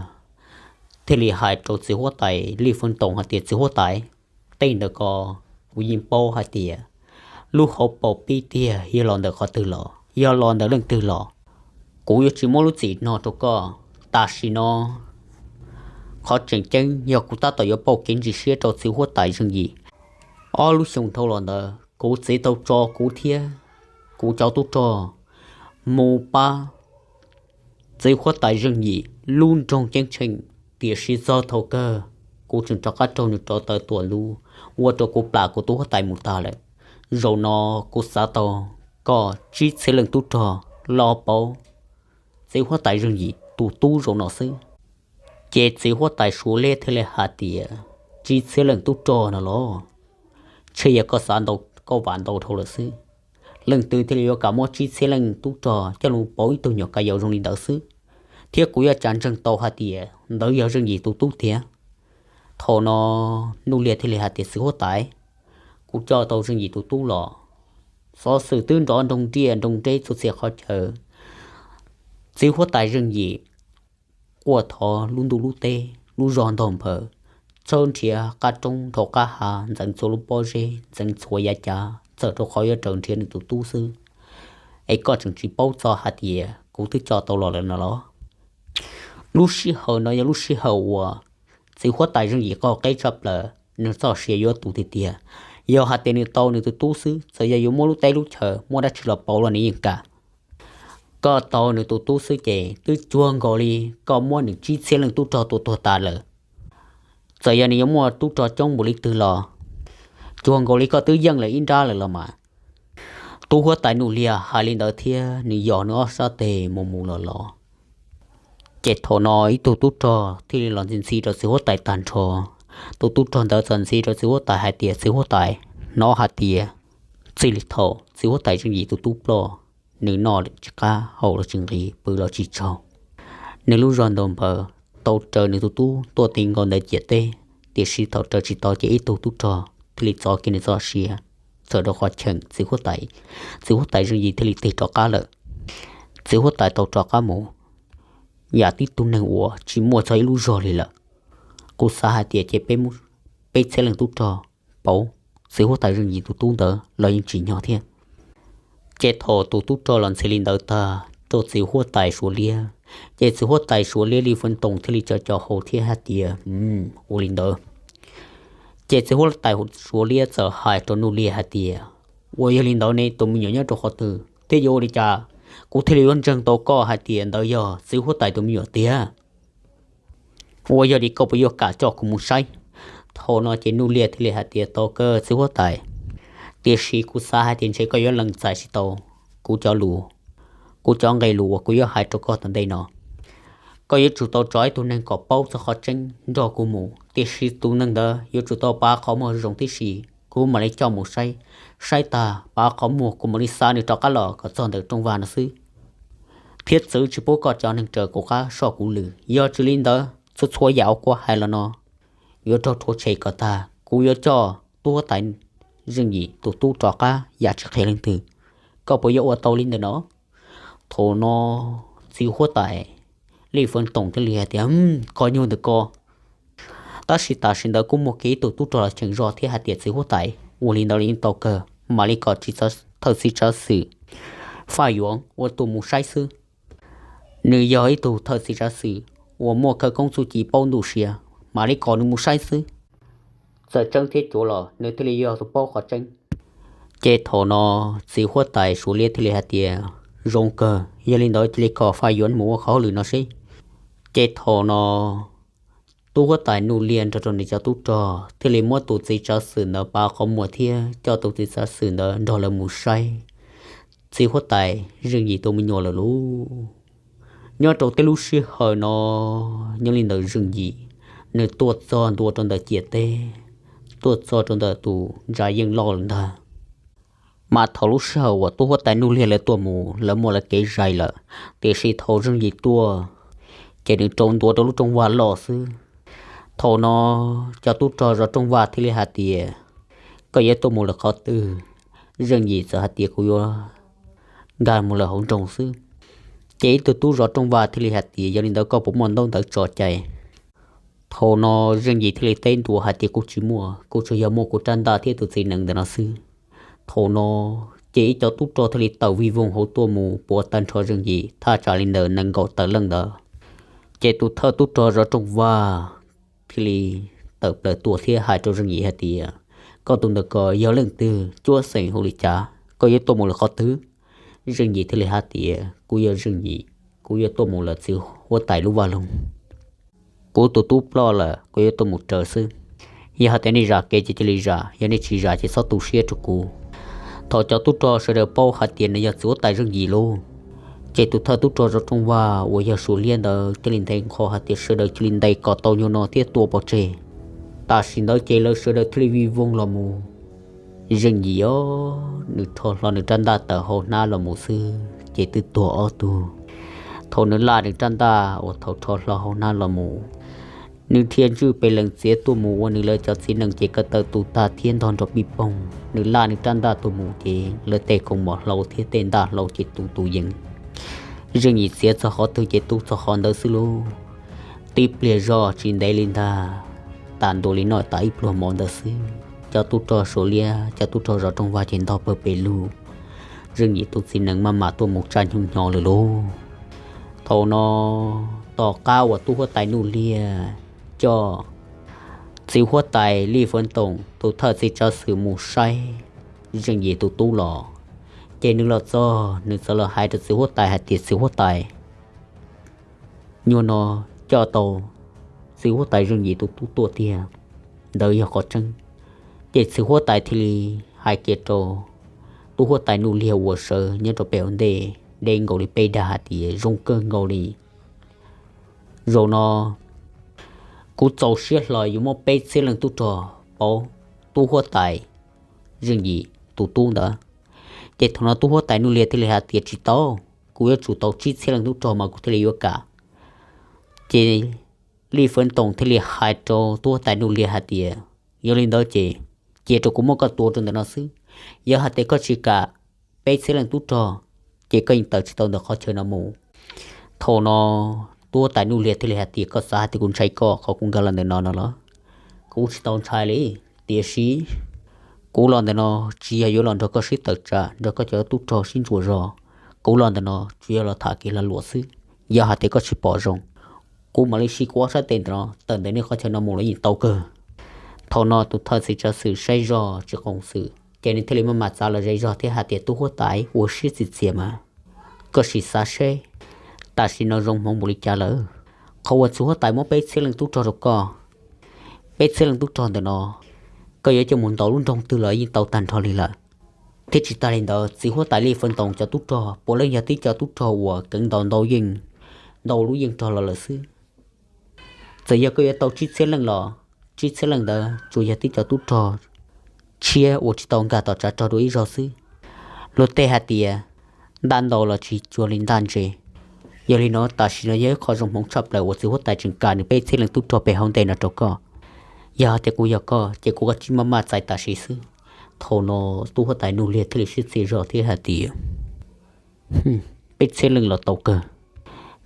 thiaj li hais rau txiv huab tais Lij Fwv Toom hais tias, txiv huab tais, tej ntawd ko kuv yeej paub hais tias lub hauv paus pib tiag yog los ntawm qhov twg los, yog los ntawm leej twg los, kuv yuav tsis muab lub txim no rau koj. Tam sim no qhov tseem ceeb yog kuv tab tom yuav pauj kev ntsis siab rau txiv huab tais Zeej Yim. Ob lub xyoo dhau los ntawd kuv txiv tau tso kuv thiab kuv cov tub rog mus pab txiv huab tais Zeej Yim lub nroog ceeb tsheej, tiam sis txog thaum kawg kuv tseem rov qab raug nws rov taw tuam lub, ua rau kuv plam kuv tus huab tais mus tag lawm. Zaum no kuv xav tau koj tsib txhiab leej tub rog los pauv txiv huab tais Zeej Yim tus tub zaum no xwb. Ces txiv huab tais Suav Liab thiaj li hais tias, tsib txhiab leej tub rog no los? Ntshe yog koj xav ntau, koj vam ntau dhau lawm xwb. Leej twg thiaj li yuav kam muab tsib txhiab leej tub rog coj los pauv ib tug nyuam ka yau zoo li ntawd xwb? Thiab kuv yuav cas ntseeg tau hais tias ntawd yog Zeej Yim tus tub tiag? Thaum no Nuj Liag thiaj li hais tias, txiv huab tais, kuv coj tau Zeej Yim tus tub los. Xov xwm twb nrov nroog riaj nroog reb txhua txhia qhov chaw. Txiv huab tais Zeej Yim quaj thov lub ntuj lub teb, lub zos ntog nphaws, tshawb nrhiav qab roob dhau qab hav, ntxeev txhua lub pob zeb, ntxeev txhua yav cav, txawm rau qhov yuav raws nrhiav nws tus tub xwb. Es koj tseem tsis paub txog hais tias kuv twb coj tau los lawm no los? Lub sij hawm no yog lub sij hawm uas txiv huab tais Zeej Yim qaug qeb tshaj plaws, nws txoj sia yuav tu tiag tiag. Yog hais tias nws tau nws tus tub xwb, txawm yog yuav muab lub teb lub chaw, muab dab tsi los pauv los nws yeej kam. Koj tau nws tus tub xwb ces twb cuag nkaus li koj muab nws tsib txhiab leej tub rog tua tuag tas lawm. Txawm yog nws yuav muaj tub rog coob npaum li twg los, cuag nkaus li koj twb yeej lawm ib nrab lawm los mas. Tub huab tais Nuj Liag hais li ntawd thiab nws yos nws ob sab tes mus mus los los. Ces thaum no ib tug tub rog thiaj li los ntxhi ntxhi rau txiv huab tais tag nrho. Tus tub rog ntawd txawm ntxhi rau txiv huab tais hais tias, txiv huab tais, hnov hais tias txij li thaum txiv huab tais Zeej Yim tus tub ploj, nws noj tsis qab, haus los tsis nqis, pw los tsis tsaug. Nws lub zog ntog nphaws tau raws nws tus tub tuaj ti nkaus ntawd ciam teb, tiam sis thaum raws tsis tau ces ib tug tub rog thiaj li txov kiag nws txoj sia, txawm rau qhov cheem txiv huab tais. Txiv huab tais Zeej Yim thiaj li tig rov qab lawm. Txiv huab tais tau rov qab mus yam tib tug neeg uas tsis muaj txog ib lub zog li lawm. Kuv xav hais tias ces peb txhiab leej tub rog pauv txiv huab tais Zeej Yim tus tub ntawd los yeej tsim nyog thiab. Ces thaum tus tub rog los ntxhi li ntawd tag rau txiv huab tais Suav Liab, ces txiv huab tais Suav Liab Lij Fwv Toom thiaj li co co hau thiab hais tias, ua li ntawd. Ces txiv huab tais Suav Liab txawm hais rau Nuj Liag hais tias, ua yog li ntawd ne tus me nyuam nyob rau qhov twg thiab yuav ua li cas kuv thiaj li yuav ntseeg tau koj hais tias ntawd yog txiv huab tais tus me nyuam tiag? Ua yog li koj puas yuav kam coj kuv mus saib? Thaum no ces Nuj Liag thiaj li hais tias, tau kawg txiv huab tais, tiam sis kuv xav hais tias ntshe koj yuav lees txais tsis tau kuv cov lus, kuv cov nqe lus uas kuv yuav hais rau koj tom ntej no. Koj yuav tsum tau tso ib tug neeg kom paub txog qhov tseeb nrog kuv mus, tiam sis tus neeg ntawd yuav tsum tau pav qhov muag zoo tib si, kuv mam li coj mus saib. Saib tag pav qhov muag kuv mam li xa nws rov qab los kom txog ntawm rooj vag no xwb, thiab txwv tsis pub koj cov neeg raws kuv qab soj kuv lwm. Yog tsis li ntawd txhua txhua yam uas kuv hais los no yuav raug rhuav tshem kom tag. Kuv yuav coj tub huab tais Zeej Yim tus tub rov qab yam tsis qhia leej twg. Koj puas yuav ua tau li ntawm no? Thaum no txiv huab tais Lij Fwv Toom thiaj li hais tias, koj nyuag ntawm ko. Tab sis tam sim ntawd kuj muaj kiag ib tug tub rog los cheem zog thiab hais tias, txiv huab tais, ua li ntawd los yeej tau kawg, mam li kom thawj txiv tsav xwm Faj Yuav ua tus mus saib xwb. Nws yog ib tug thawj txiv tsav xwm uas muaj khawv koob txuj ci paub ntuj sia, mam li kom nws mus saib xwb. Txawm tseeb thiab cuav los nws thiaj li yog tus paub qhov tseeb. Ces thaum no txiv huab tais Suav Liab thiaj li hais tias, zoo kawg, yog li ntawd cia li kom Faj Yuav mus ua qhov hauj lwm no seb. Ces thaum no tub huab tais Nuj Liag nrog rau nws cov tub rog thiaj li muab tus txiv tsav xwm ntawd pav qhov muag thiab coj tus txiv tsav xwm ntawd nrog lawv mus saib txiv huab tais Zeej Yim tus me nyuam lawm lauj. Nyob rau tej lub sij hawm no, nyob li ntawd Zeej Yim nws tuaj txog ntua rau ntawm ciam teb, tuaj txog rau ntawm tus ntsa yeej loj lawm ntag. Mas thaum lub sij hawm uas tub huab tais Nuj Liag lawv tuaj mus lawv muaj lawv kev zais lawm, tiam sis thaum Zeej Yim tuaj ces nws rau ntua rau lub rooj vag loj xwb. Thaum no cov tub rog zov rooj vag thiaj li hais tias, koj yuav tuaj mus lawm qhov twg? Zeej Yim txawm hais tias, kuv yuav nkag mus lawm hauv nroog xwb. Ces ib tug tub zov rooj vag thiaj li hais tias, yog li ntawd koj puas muaj ntaub ntawv tso cai? Thaum no Zeej Yim thiaj li teb ntua hais tias, kuv tsis muaj, kuv tsuas yog muaj kuv rab ntaj thiab tus txiv nees ntawm no xwb. Thaum no ces ib cov tub rog thiaj li tawm vij voog hauv tuaj mus puav tag nrho Zeej Yim thaj tsam li ntawm nees nkaum tawm leej ntawd. Ces tus thawj tub rog zov rooj vag thiaj li tawm plaws tuaj thiab hais rau Zeej Yim hais tias, koj tus ntawm ko yog leej twg, cuab xeem hu li cas, koj yuav tuaj mus lawm qhov twg? Zeej Yim thiaj li hais tias, kuv yog Zeej Yim, kuv yuav tuaj mus lawm txiv huab tais lub vaj loog. Kuv tus tub ploj lawm, kuv yuav tuaj mus raws xwb. Yog hais tias nej zam kev ces cia li zam, yog nej tsis zam ces txhob tu siab rau kuv. Thaum cov tub rog sawv daws paub hais tias nws yog txiv huab tais Zeej Yim lauj, ces tus thawj tub rog zov rooj vag uas yog Suav Liab ntawd thiaj li nthe nqho hais tias sawv daws cia li ntes kom tau nyuag no thiab tua pov tseg. Tam sim ntawd ces lawv sawv daws thiaj li vij voog los mus. Zeej Yim os, nws rho hlo nws rab ntaj tawm hauv hnab los mus xwb ces twb tuag ob tug. Thaum nws laj nws rab ntaj uas thaum rho hlo hauv hnab los mus, nws dhia ntswj pes lees txiav tuaj mus ua nws lawv cov txiv nees ces ko taw tu tag thiab ntog nrov pij poog. Nws laj nws rab ntaj tuaj mus ces lawv tej khoom mom hlau thiab tej ntaj hlau ces tu tu yees. Zeej Yim txiav txog qhov twg ces tu txog qhov ntawd xwb lauj. Tib pliag zog tsis ntev li ntag, tas ntua li no tas ib pluag mov ntawd xwb, cov tub rog Suav Liab, cov tub rog zov rooj vag ces ntog pawg pes lug. Zeej Yim tus txiv nees maj mam tuaj mus tsaj hnyo hnyo lawm lauj. Thaum no tom qab uas tub huab tais Nuj Liag coj txiv huab tais Lij Fwv Toom tus thawj txiv tsav xwm mus saib Zeej Yim tus tub los, ces nws los txog nws txawm los hais rau txiv huab tais hais tias, txiv huab tais, nyuag no coj tau txiv huab tais Zeej Yim tus tub tuaj tiag, ntawd yog qhov tseeb. Ces txiv huab tais thiaj li hais kiag rau tub huab tais Nuj Liag uas sawv nyob rau pem hauv ntej deb nkaus li peb dag hais tias, zoo kawg nkaus li. Zaum no kuv txaus siab hlo yuav muab peb txhiab leej tub rog pauv tub huab tais Zeej Yim tus tub ntawd. Ces thaum no tub huab tais Nuj Liag thiaj li hais tias, tsis tau, kuv yuav tsum tau tsib txhiab leej tub rog mas kuv thiaj li yuav kam. Ces Lij Fwv Toom thiaj li hais rau tub huab tais Nuj Liag hais tias, yog li ntawd ces cia rau kuv muab koj tua rau ntawm no xwb. Yog hais tias koj tsis kam peb txhiab leej tub rog, ces koj yeej tawm tsis tau ntawm qhov chaw no mus. Thaum no tub huab tais Nuj Liag thiaj li hais tias, koj xav hais tias kuv ntshai koj qhov kuv nkag los ntawm no no los? Kuv tsis tau ntshai li, tiam sis kuv los ntawm no tsis yog yuav los nrog koj sib tawm tsam, nrog koj cov tub rog sib ntsuas zog. Kuv los ntawm no tsuas yog los tham kev lag luam xwb. Yog hais tias koj tsis pom zoo, kuv mam li siv kuv ob sab tes ntawm no tawm ntawm nej qhov chaw no mus los yeej tau kawg. Thaum no tus thawj txiv tsav xwm saib zog tsis qoom xwm ces nws thiaj li maj mam txav los ze zog thiab hais tias, tub huab tais, ua siab txias txias mas, koj sim xav seb tam sim no zoo hmoov npaum li cas lawm. Qhov uas txiv huab tais muab peb txhiab leej tub rog rau koj, peb txhiab leej tub rog ntawm no koj yuav coj mus ntaus lub nroog twg los yeej tau tag nrho li lawm. Thiab tsis tas li ntawd, txiv huab tais Lij Fwv Toom cov tub rog puav leej yog tib cov tub rog uas keev ntaus ntau yeej, ntau lub yeej rog los lawm xwb. Txawm yog koj yuav tau tsib txhiab leej los tsib txhiab leej ntawd tsuas yog tib cov tub rog tshiab uas tsis tau nkag tom tsav rog dua ib zaug xwb. Luag tej hais tias, ntaj ntau los tsis cuag li ntaj ntse. Yog li no tam sim no yog ib qho zoo hmoov tshaj plaws uas txiv huab tais tseem kam nws peb txhiab leej tub rog pem hauv ntej no rau koj. Yog hais tias kuv yog koj ces kuv kav tsij maj maj txais tam sim xwb. Thaum no tub huab tais Nuj Liag thiaj li sib txias zog thiab hais tias, peb txhiab leej los tau kawg.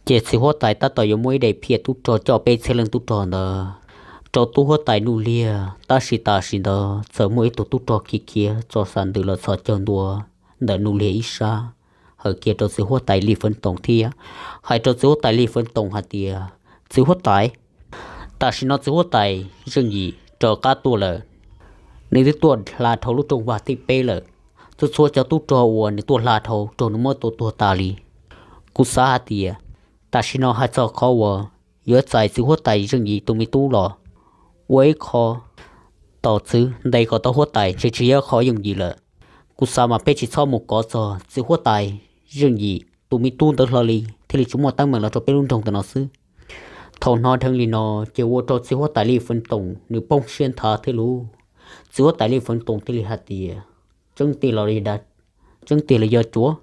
Ces txiv huab tais tab tom yuav muab ib daim phiaj tub rog coj peb txhiab leej tub rog ntawd rau tub huab tais Nuj Liag, tab sis tam sim ntawd txawm muaj ib tug tub rog khiav khiav tso xav ntws los txhos caug ntua ntawm Nuj Liag ib sab, hawm kiag rau txiv huab tais Lij Fwv Toom thiab hais rau txiv huab tais Lij Fwv Toom hais tias, txiv huab tais, tam sim no txiv huab tais Zeej Yim raws qab tuaj lawm. Nws twb tuaj hla dhau lub rooj vag thib peb lawm. Txhua txhua cov tub rog uas nws tuaj hla dhau raug nws muab tua tuag tas li. Kuv xav hais tias tam sim no hais txog qhov uas yuav txais txiv huab tais Zeej Yim tus me tub los ua ib qho tos txwv ntes kom tau huab tais ntshe tsis yog qhov yooj yim lawm. Kuv xav mas peb tsis txhob mus kov txog txiv huab tais Zeej Yim tus me tub ntawd hlo li. thiaj li tsis muaj teeb meem los rau peb lub nroog ntawm no xwb. Thaum hnov dheev li no ces ua rau txiv huab tais Li Feev Toom nws poob siab nthav thiab lauj. Txiv huab tais Li Feev Toom thiaj li hais tias, tseeb tiag los, tseeb tiag los yog cuav?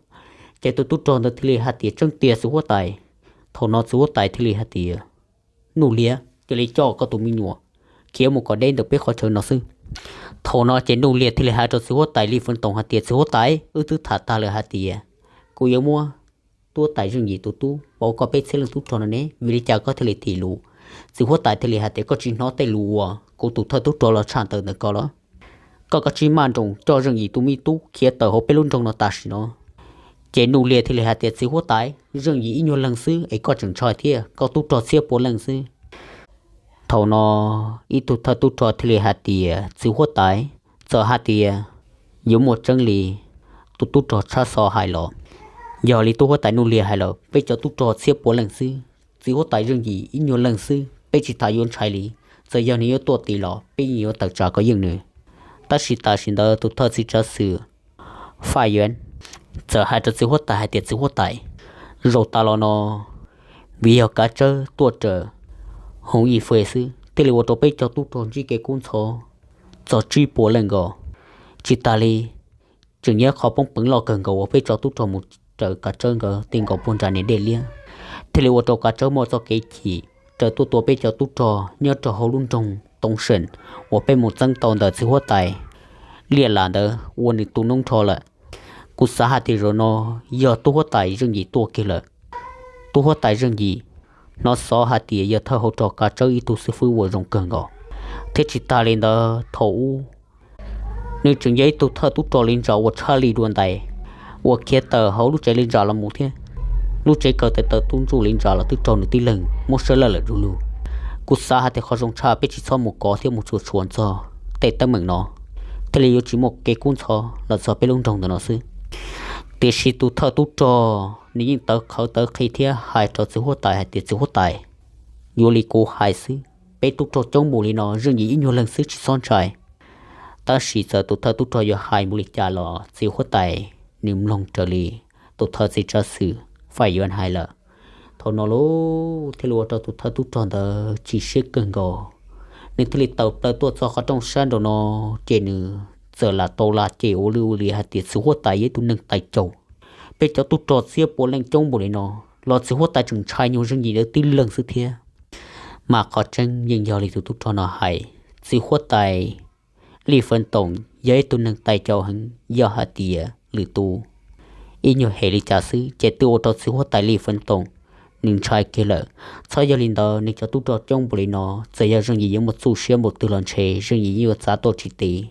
Ces tus tub rog ntawd thiaj li hais tias, tseeb tiag txiv huab tais. Thaum no txiv huab tais thiaj li hais tias, Nuj Liab, cia li coj koj tus me nyuam khiav mus kom deb ntawm peb qhov chaw no xwb. Thaum no ces Nuj Liab thiaj li hais rau txiv huab tais Li Feev Toom hais tias, txiv huab tais, wb twb tham tag lawm hais tias kuv yuav muab huab tais Zeej Yim tus tub pauv koj peb txhiab leej tub rog no ne, vim li cas koj thiaj li thim lus? Txiv huab tais thiaj li hais tias, koj tsis hnov tej lus uas kuv tus thawj tub rog los tshaj tawm ntawm koj los? Koj kav tsij maj nroos coj Zeej Yim tus me tub khiav tawm hauv peb lub nroog no tam sim no. Ces Nuj Liab thiaj li hais tias, txiv huab tais, Zeej Yim ib nyuag leeg xwb es koj tseem ntshai thiab, koj tub rog txhiab pua leej xwb. Thaum no ib tug thawj tub rog thiaj li hais tias, txiv huab tais, txawm hais tias yuav muaj tseeb li tus tub rog tshab xov hais los, yog li tub huab tais Nuj Liab hais lawm, peb cov tub rog txhiab pua leej xwb, txiv huab tais Zeej Yim ib nyuag leeg xwb, peb tsis tas yuav ntshai li. Txawm yog nws yuav tuaj tid los peb yeej yuav tawm tsam kom yeej nws. Tab sis tam sim ntawd tus thawj txiv tsav xwm Faj Yuav txawm hais rau txiv huab tais hais tias, txiv huab tais, zaum tas los no vim yog kav tsawb tuaj raws Hoov Yim Fwj xwb thiaj li ua rau peb cov tub rog ntsib kev kub ntxhov txog tsib puas leej nkaus. Tsis tas li, tseem yog qhov poob peev loj kawg nkaus uas peb cov tub rog mus raws kav tsawb nkawd ti nkaus puag nram niam dej liab, thiaj li ua rau kav tsawb muaj txoj kev chim raws tuaj tua peb cov tub rog nyob rau hauv lub nroog Toov Seem uas peb mus txeeb tau ntawm txiv huab tais Liaj Lam ntawd ua nws tus noob nrho lawm. Kuv xav hais tias zaum no yog tub huab tais Zeej Yim tuaj kiag lawm. Tub huab tais Zeej Yim hnov xov hais tias yog thawj hauv rog kav tsawb ib tug xib fwb uas zoo kawg nkaus, thiab tsis tas li ntawd thaum ub nws tseem yog ib tug thawj tub rog li ntsa uas tshaj li dua ntais, uas khiav tawm hauv lub tsev li ntsa los mus thiab. Lub tsev kaw tawv tawv tub ntsuj li ntsa los twb raug nws tib leeg muab sab laj lawm du lug. Kuv xav hais tias qhov zoo tshaj peb tsis txhob mus kov thiab mus tsuas tshuam txog tej teeb meem no, thiaj li yuav tsis muaj kev kub ntxhov los txog peb lub nroog ntawm no xwb. Tiam sis tus thawj tub rog nws yeej tawv qhawv tawv qhi thiab hais rau txiv huab tais hais tias, txiv huab tais, yuav li kuv hais xwb, peb tub rog coob npaum li no Zeej Yim ib nyuag leeg xwb tsis txhob ntshai. Tab sis txawm tus thawj tub rog yuav hais npaum li cas los txiv huab tais nws mloog raws li tus thawj txiv tsav xwm Faj Yuav hais lawm. Thaum no lauj thiaj li ua rau tus thawj tub rog ntawd chim siab kawg nkaus, nws thiaj li tawm plaws tuaj txog qhov rooj sab nraum no, ces nws txawm lam tau lam cem ua li ua li hais tias, txiv huab tais yog ib tug neeg tais caus, peb cov tub rog txhiab pua leej coob npaum li no los txiv huab tais tseem ntshai nyuag Zeej Yim ntawd tib leeg xwb thiab. Mas qhov tseeb yeej yog li tus tub rog no hais, txiv huab tais Li Feev Toom yog ib tug neeg tais caus heev, yog hais tias lwm tus ib nyuag hem li cas xwb ces twb ua rau txiv huab tais Li Feev Toom nws ntshai kiag lawm. Txhob yog li ntawd, nws cov tub rog coob npaum li no, txawm yog Zeej Yim yuav muaj txuj siab npaum twg los ntshe Zeej Yim yeej yuav txav tuaj tsis tid.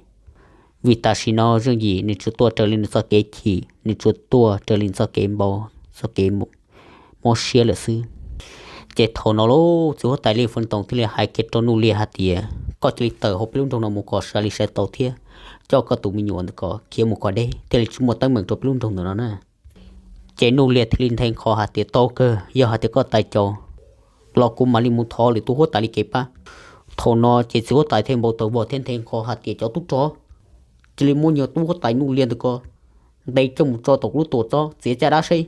Vim tam sim no Zeej Yim nws tsuas tuaj raws li nws txoj kev chim, nws tsuas tuaj raws li nws txoj kev npau, txoj kev mob siab lawm xwb. Ces thaum no lauj txiv huab tais Li Feev Toom thiaj li hais kiag rau Nuj Liab hais tias, koj cia li tawm hauv peb lub nroog no mus kom sai li sai tau thiab, coj koj tus me nyuam ntawm ko khiav mus kom deb thiaj li tsis muaj teeb meem rau peb lub nroog ntawm no na. Ces Nuj Liab thiaj li nthe nqho hais tias, tau kawg, yog hais tias koj tais caus los kuv mam li mus thov lwm tus huab tais li kev pab. Thaum no ces txiv huab tais thiaj npau taws vog thiab nthe nqho hais tias, cov tub rog, cia li muab nyuag tub huab tais Nuj Liab ntawm ko ntes coj mus tso tom kuv lub tuam txob txiav caj dab seb.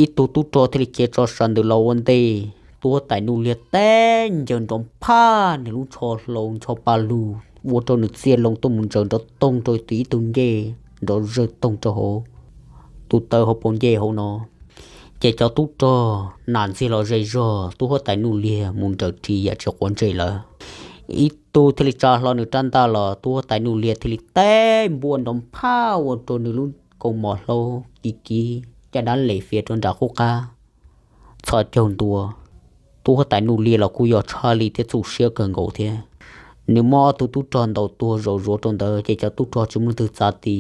Ib tug tub rog thiaj li khiav tso sas ntawm los ua ntej, tub huab tais Nuj Liab teb ncaws nrov phaj nws lub ntsho hlau ntsho pa lug ua rau nws txia loo tuaj mus ntsaws nrov toog rau tim ib tug ncej nrov zawg toog rau hauv tus taw hauv paus ncej hauv no. Ces cov tub rog nam ntxiag los ze zog tub huab tais Nuj Liab mus nraws ris yam tsis quav ntsej lawm. Ib tug thiaj li tsa hlo nws rab ntaj los tub huab tais Nuj Liab thiaj li teb npua nrov phaj ua rau nws lub kaus mom hlau kiv kiv caj dab les fiav rau nram qub qab txhos caug ntua. Tub huab tais Nuj Liab los kuj yog tshaj li thiab txuj siab kawg nkaus thiab. Nws muab ob tug tub rog ntaus tuag zaum zuav rau ntawd ces cov tub rog tsis muaj leej twg txav ti.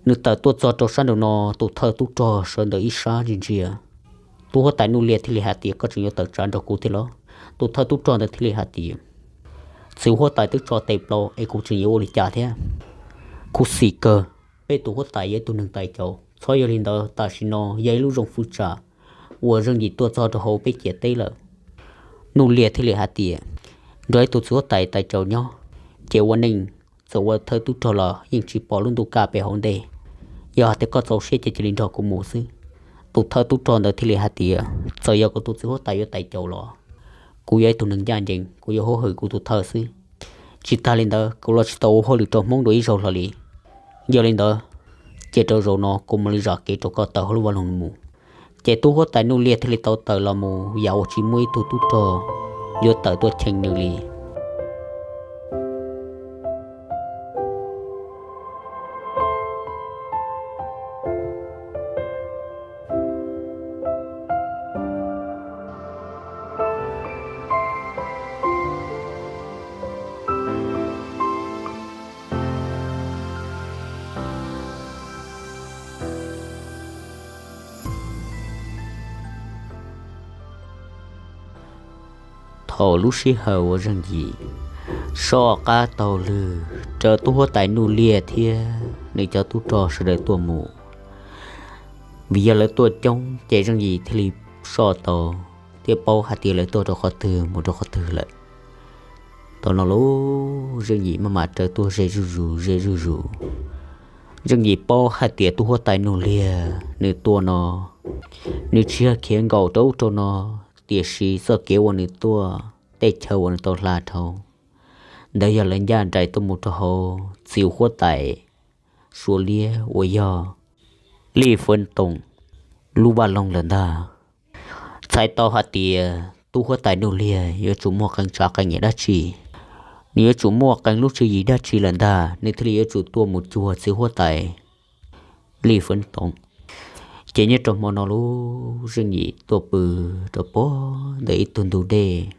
Nws tawm tuaj txog rau sab nraum no, tus thawj tub rog sawv ntawm ib sab ntsia ntsia. Tub huab tais Nuj Liab thiaj li hais tias, koj tseem yuav tawm tsam nrog kuv thiab los? Tus thawj tub rog ntawd thiaj li hais tias, txiv huab tais twb tso tes plaws es kuv tseem yuav ua li cas thiab? Khuv xim kawg, peb tus huab tais yog ib tug neeg tais caus, txhob yog li ntawd, tam sim no yog ib lub zoo fwv tsam uas Zeej Yim tuaj txog rau hauv peb ciam teb lawm. Nuj Liab thiaj li hais tias, nrog ib tug txiv huab tais tais caus nyob, ces ua neej txawm ua thawj tub rog los yeej tsis pom lub ntuj kaj pem hauv ntej. Yog hais tias koj txaus siab ces cia li nrog kuv mus xwb. Tus thawj tub rog ntawd thiaj li hais tias, txawm yog kuv tus txiv huab tais yuav tais caus los kuv yog ib tug neeg ncaj ncees, kuv yuav hwm kuv tus thawj xwb. Tsis tas li ntawd kuv los tsis tau ua hauj lwm rau Hmoob dua ib zaug hlo li. Yog li ntawd, ces rau zaum no kuv mam li zam kev rau koj tawm hauv lub vaj loog mus. Ces tub huab tais Nuj Liag thiaj li tau tawm los mus yam uas tsis muaj ib tug tub rog yuav tawm tuaj cheem nws li. Thaum lub sij hawm uas Zeej Yim soj qab taug lw raws tub huab tais Nuj Liag thiab nws cov tub rog sawv daws tuaj mus, vim yog lawv tuaj coob ces Zeej Yim thiaj li soj tau thiab paub hais tias lawv tuaj rau qhov twg mus rau qhov twg lawm. Thaum no los Zeej Yim maj mam raws tuaj ze zuj zus ze zuj zus. Zeej Yim paub hais tias tub huab tais Nuj Liag nws tuaj no, nws tsis yog khiav nkaum rau ub rau no, tiam sis txoj kev uas nws tuaj, tej chaw uas nws tau hla dhau, ntawd yog lawv ncaj nraim tuaj mus rau hauv txiv huab tais Suav Liab uas yog Lij Fwv Toom lub vaj loog lawm ntag. Txhais tau hais tias tub huab tais Nuj Liag yuav tsum muaj qee tsav qee yam dab tsi, nws yuav tsum muaj qee lub tswv yim dab tsi lawm ntag, nws thiaj li yuav tsum tuaj mus cuag txiv huab tais Lij Fwv Toom. Ces nyob rau hmo no los Zeej Yim tuaj pw rau puag ntawm ib tug ntug dej,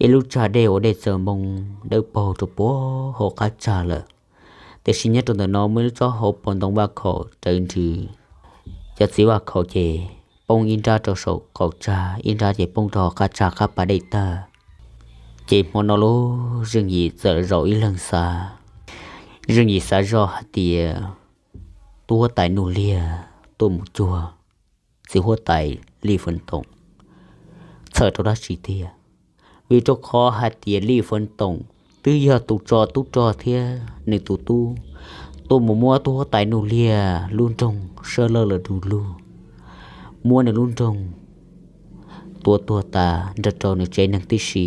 ib lub tsag dej uas dej txawm npoo dawb paug rau puag hauv qab tsag lawm. Tiam sis nyob rau ntawm no muaj ib lub tsob hauv paus ntoo vaj khaum rawv nrws, cov txiv vaj khaum ces poob ib nrab rau saum qaum tsag, ib nrab ces poob rau hauv qab tsag qab pas dej tag. Ces hmo no los Zeej Yim txawm zaum ib leeg xav. Zeej Yim xav zoj hais tias tub huab tais Nuj Liag tuaj mus cuag txiv huab tais Lij Fwv Toom txhawm rau dab tsi tiag? Vim rau qhov hais tias Lij Fwv Toom twb yog tus tso tub rog thiab nws tus tub tuaj mus muab tub huab tais Nuj Liag lub nroog sab laj lawm du lug, muab nws lub nroog tua tuag tas nrog rau nws tsev neeg tib si.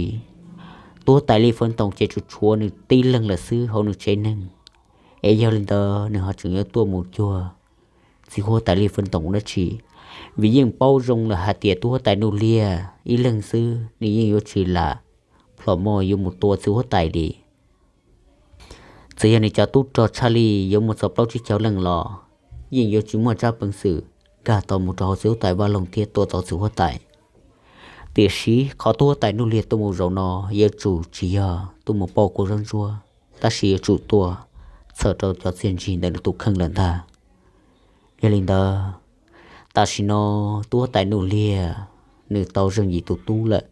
Tub huab tais Lij Fwv Toom ces tsuas tshuav nws tib leeg lawm xwb hauv nws tsev neeg. Es yog li ntawd nws ho tseem yuav tuaj mus cuag txiv huab tais Lij Fwv Toom dab tsi? Vim yeej paub zoo lawm hais tias tub huab tais Nuj Liag ib leeg xwb nws yeej yuav tsis lam plhom muaj yuav mus tua txiv huab tais li. Txawm yog nws cov tub rog tshaj lij yuav muaj txog plaub tsib caug leej los yeej yuav tsis muaj tsab peev xwm nkag tau mus rau hauv txiv huab tais vaj loog thiab tua tau txiv huab tais. Tiam sis qhov tub huab tais Nuj Liag tuaj mus zaum no yuav tsum tsis yog tuaj mus pauj kua zaub ntsuab, tab sis yuav tsum tuaj txhawm rau cov txiaj ntsig ntawm nws tus kheej lawm ntag. Yog li ntawd, tam sim no tub huab tais Nuj Liag nws tau Zeej Yim tus tub lawm.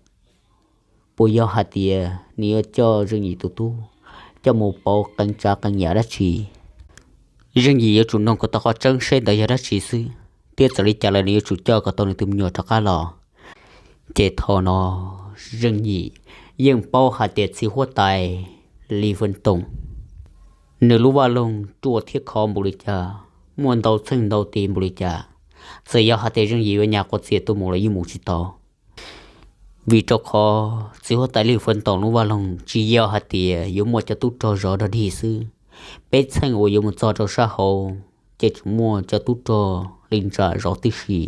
Puas yog hais tias nws yuav coj Zeej Yim tus tub coj mus pauj qee tsav qee yam dab tsi? Zeej Yim yuav tsum noog kom tau qhov tseeb seb ntawd yog dab tsi xwb, thiab txawm li cas los nws yuav tsum coj kom tau nws tus me nyuam rov qab los. Ces thaum no Zeej Yim yeej paub hais tias txiv huab tais Lij Fwv Toom nws lub vaj loog ruaj thiab khov npaum li cas, muaj ntau txheej ntau tis npaum li cas, txawm yog hais tias Zeej Yim yuav nyas quav txias tuaj mus los yeej mus tsis tau. Vim rau qhov txiv huab tais Lij Fwv Toom lub vaj loog tsis yog hais tias yuav muaj cov tub rog zov dog dig xwb, peb txheej uas yuav mus txog rau sab hauv ces tsuas muaj cov tub rog li ntsa zov tib si.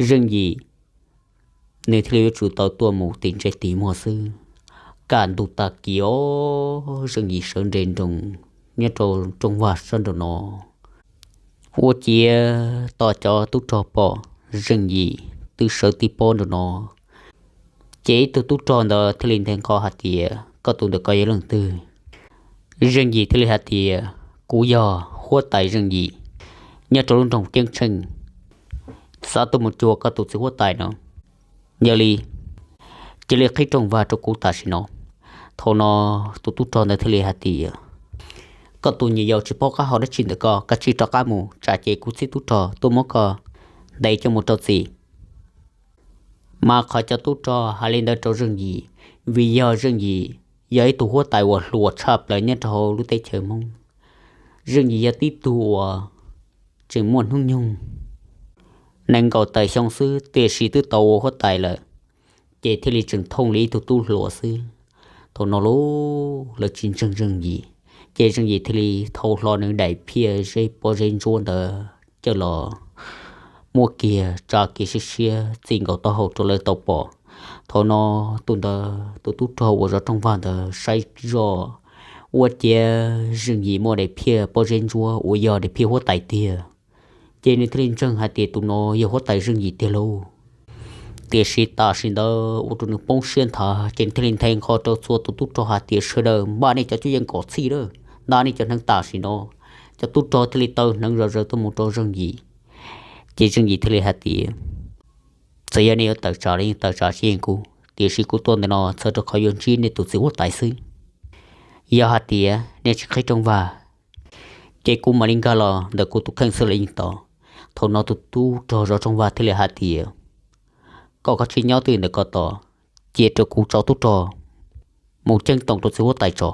Zeej Yim nws thiaj li yuav tsum tau tuaj mus tim ntsej tim muag xwb. Kaj ntug tag kis os, Zeej Yim sawv nres nroos nyob rau rooj vag sab nraum no, ua ciav tos cov tub rog pom Zeej Yim twb sawv tib pob nraum no. Ces ib tug tub rog ntawd thiaj li nthe nqo hais tias, koj tus ntawm ko yog leej twg? Zeej Yim thiaj li hais tias, kuv yog huab tais Zeej Yim, nyob rau lub nroog Ceeb Tsheej. Xav tuaj mus cuag koj tus txiv huab tais no. Yog li, cia li qhib rooj vag rau kuv tam sim no. Thaum no tus tub rog ntawd thiaj li hais tias, koj tus nyuam yaus tsis paub qab hau dab tsi ntawm koj, koj cia li rov qab mus, tsam ces kuv txib tub rog tuaj muab koj ntes coj mus rau txim. Mas qhov cov tub rog hais li ntawd rau Zeej Yim, vim yog Zeej Yim yog ib tug huab tais uas hluas tshaj plaws nyob rau hauv lub teb chaws Hmoob. Zeej Yim yog tib tug uas tseem muaj hnub nyoog nees nkaum tawm xyoo xwb tiam sis twb tau ua huab tais lawm, ces thiaj li tseem thooj li ib tug tub hluas xwb. Thaum no lub lawv tsis ntseeg Zeej Yim, ces Zeej Yim thiaj li thau hlo nws daim phiaj zeb pob zeb ntsuab ntawd coj los muab kiag tsa kiag siab siab txij nkaus taub hau rau lawv tau pom. Thaum no tus ntawd tus tub rog uas zov rooj vag ntawd saib zoj ua ciav Zeej Yim muaj daim phiaj pob zeb ntsuab uas yog daim phiaj huab tais tiag, ces nws thiaj li ntseeg hais tias tus no yog huab tais Zeej Yim tiag lauj. Tiam sis tam sim ntawd ua rau nws poob siab nthav ces nws thiaj li nthe nqho rau txhua tus tub rog hais tias sawv daws npaj nej cov cuab yeej kom txhij lawm, nta nej cov hneev tam sim no. Cov tub rog thiaj li taw hneev zom zaws tuaj mus rau Zeej Yim. Ces Zeej Yim thiaj li hais tias txawm yog nej yuav tawm tsam los yeej tawm tsam tsis yeej kuv, tiam sis kuv tuaj ntawm no txhawm rau qhov yuav ntsib nej tus txiv huab tais xwb. Yog hais tias nej tsis qhib rooj vag, ces kuv mam li nkag los ntawm kuv tus kheej xwb los yeej tau. Thaum no tus tub rog zov rooj vag thiaj li hais tias koj kav tsij nyob twj ywm ntawm ko tos, cia rau kuv tso tub rog mus ceeb toom rau txiv huab tais tso.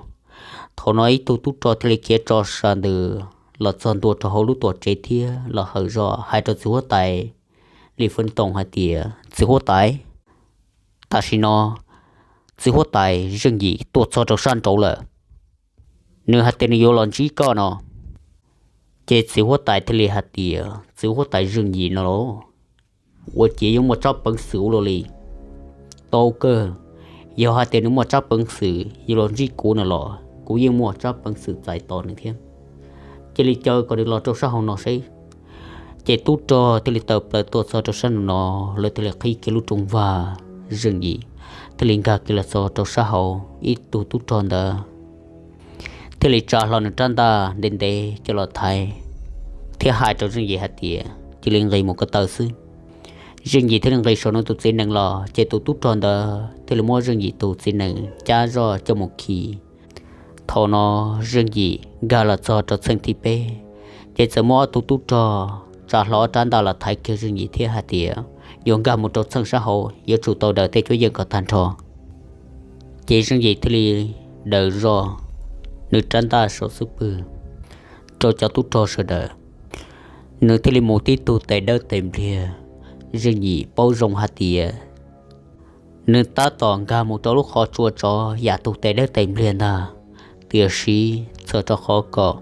Thaum no ib tug tub rog thiaj li khiav tso sa ntws los txog ntua rau hauv lub tuam tsev thiab los hawm zog hais rau txiv huab tais Li Feeb Toom hais tias txiv huab tais, tam sim no txiv huab tais Zeej Yim tuaj txog rau sab nraud lawm, nws hais tias nws yuav los ntsib koj no. Ces txiv huab tais thiaj li hais tias txiv huab tais Zeej Yim no los ua ciav yuav muaj tsab peev xwm ua luaj li. Tau kawg, yog hais tias nws muaj tsab peev xwm yuav los ntsib kuv no los kuv yeej muaj tsab peev xwm txais tos nws thiab. Cia li caw kom nws los rau sab hauv no seb. Ces tub rog thiaj li tawm plaws tuaj txog rau sab nraum no, lawv thiaj li qhib kiag lub rooj vag, Zeej Yim thiaj li nkag kiag los txog rau sab hauv. Ib tug tub rog ntawd thiaj li tsa hlo nws rab ntaj ntev ntev coj los thaiv thiab hais rau Zeej Yim hais tias cia li nqis mus ko taw xwb. Zeej Yim thiaj li nqis saum nws tus txiv nees los, ces tus tub rog ntawd thiaj li muab Zeej Yim tus txiv nees cab zoj coj mus khi. Thaum no Zeej Yim nkag los txog rau txheej thib peb, ces txawm muaj ob tug tub rog tsa hlo ob rab ntaj los thaiv kiag Zeej Yim thiab hais tias yuav nkag mus rau txheej sab hauv, yuav tsum tau daws tej cuab yeej kom tag nrho. Ces Zeej Yim thiaj li daws zoj nws rab ntaj saum xub pwg rau cov tub rog sawv daws. Nws thiaj li mus tib tug tes dawb tes npliag. Zeej Yim paub zoo hais tias nws tab tom nkag mus rau lub qhov tsua tsov yam tug tes dawb tes npliag ntag, tiam sis txhawm rau qhov kom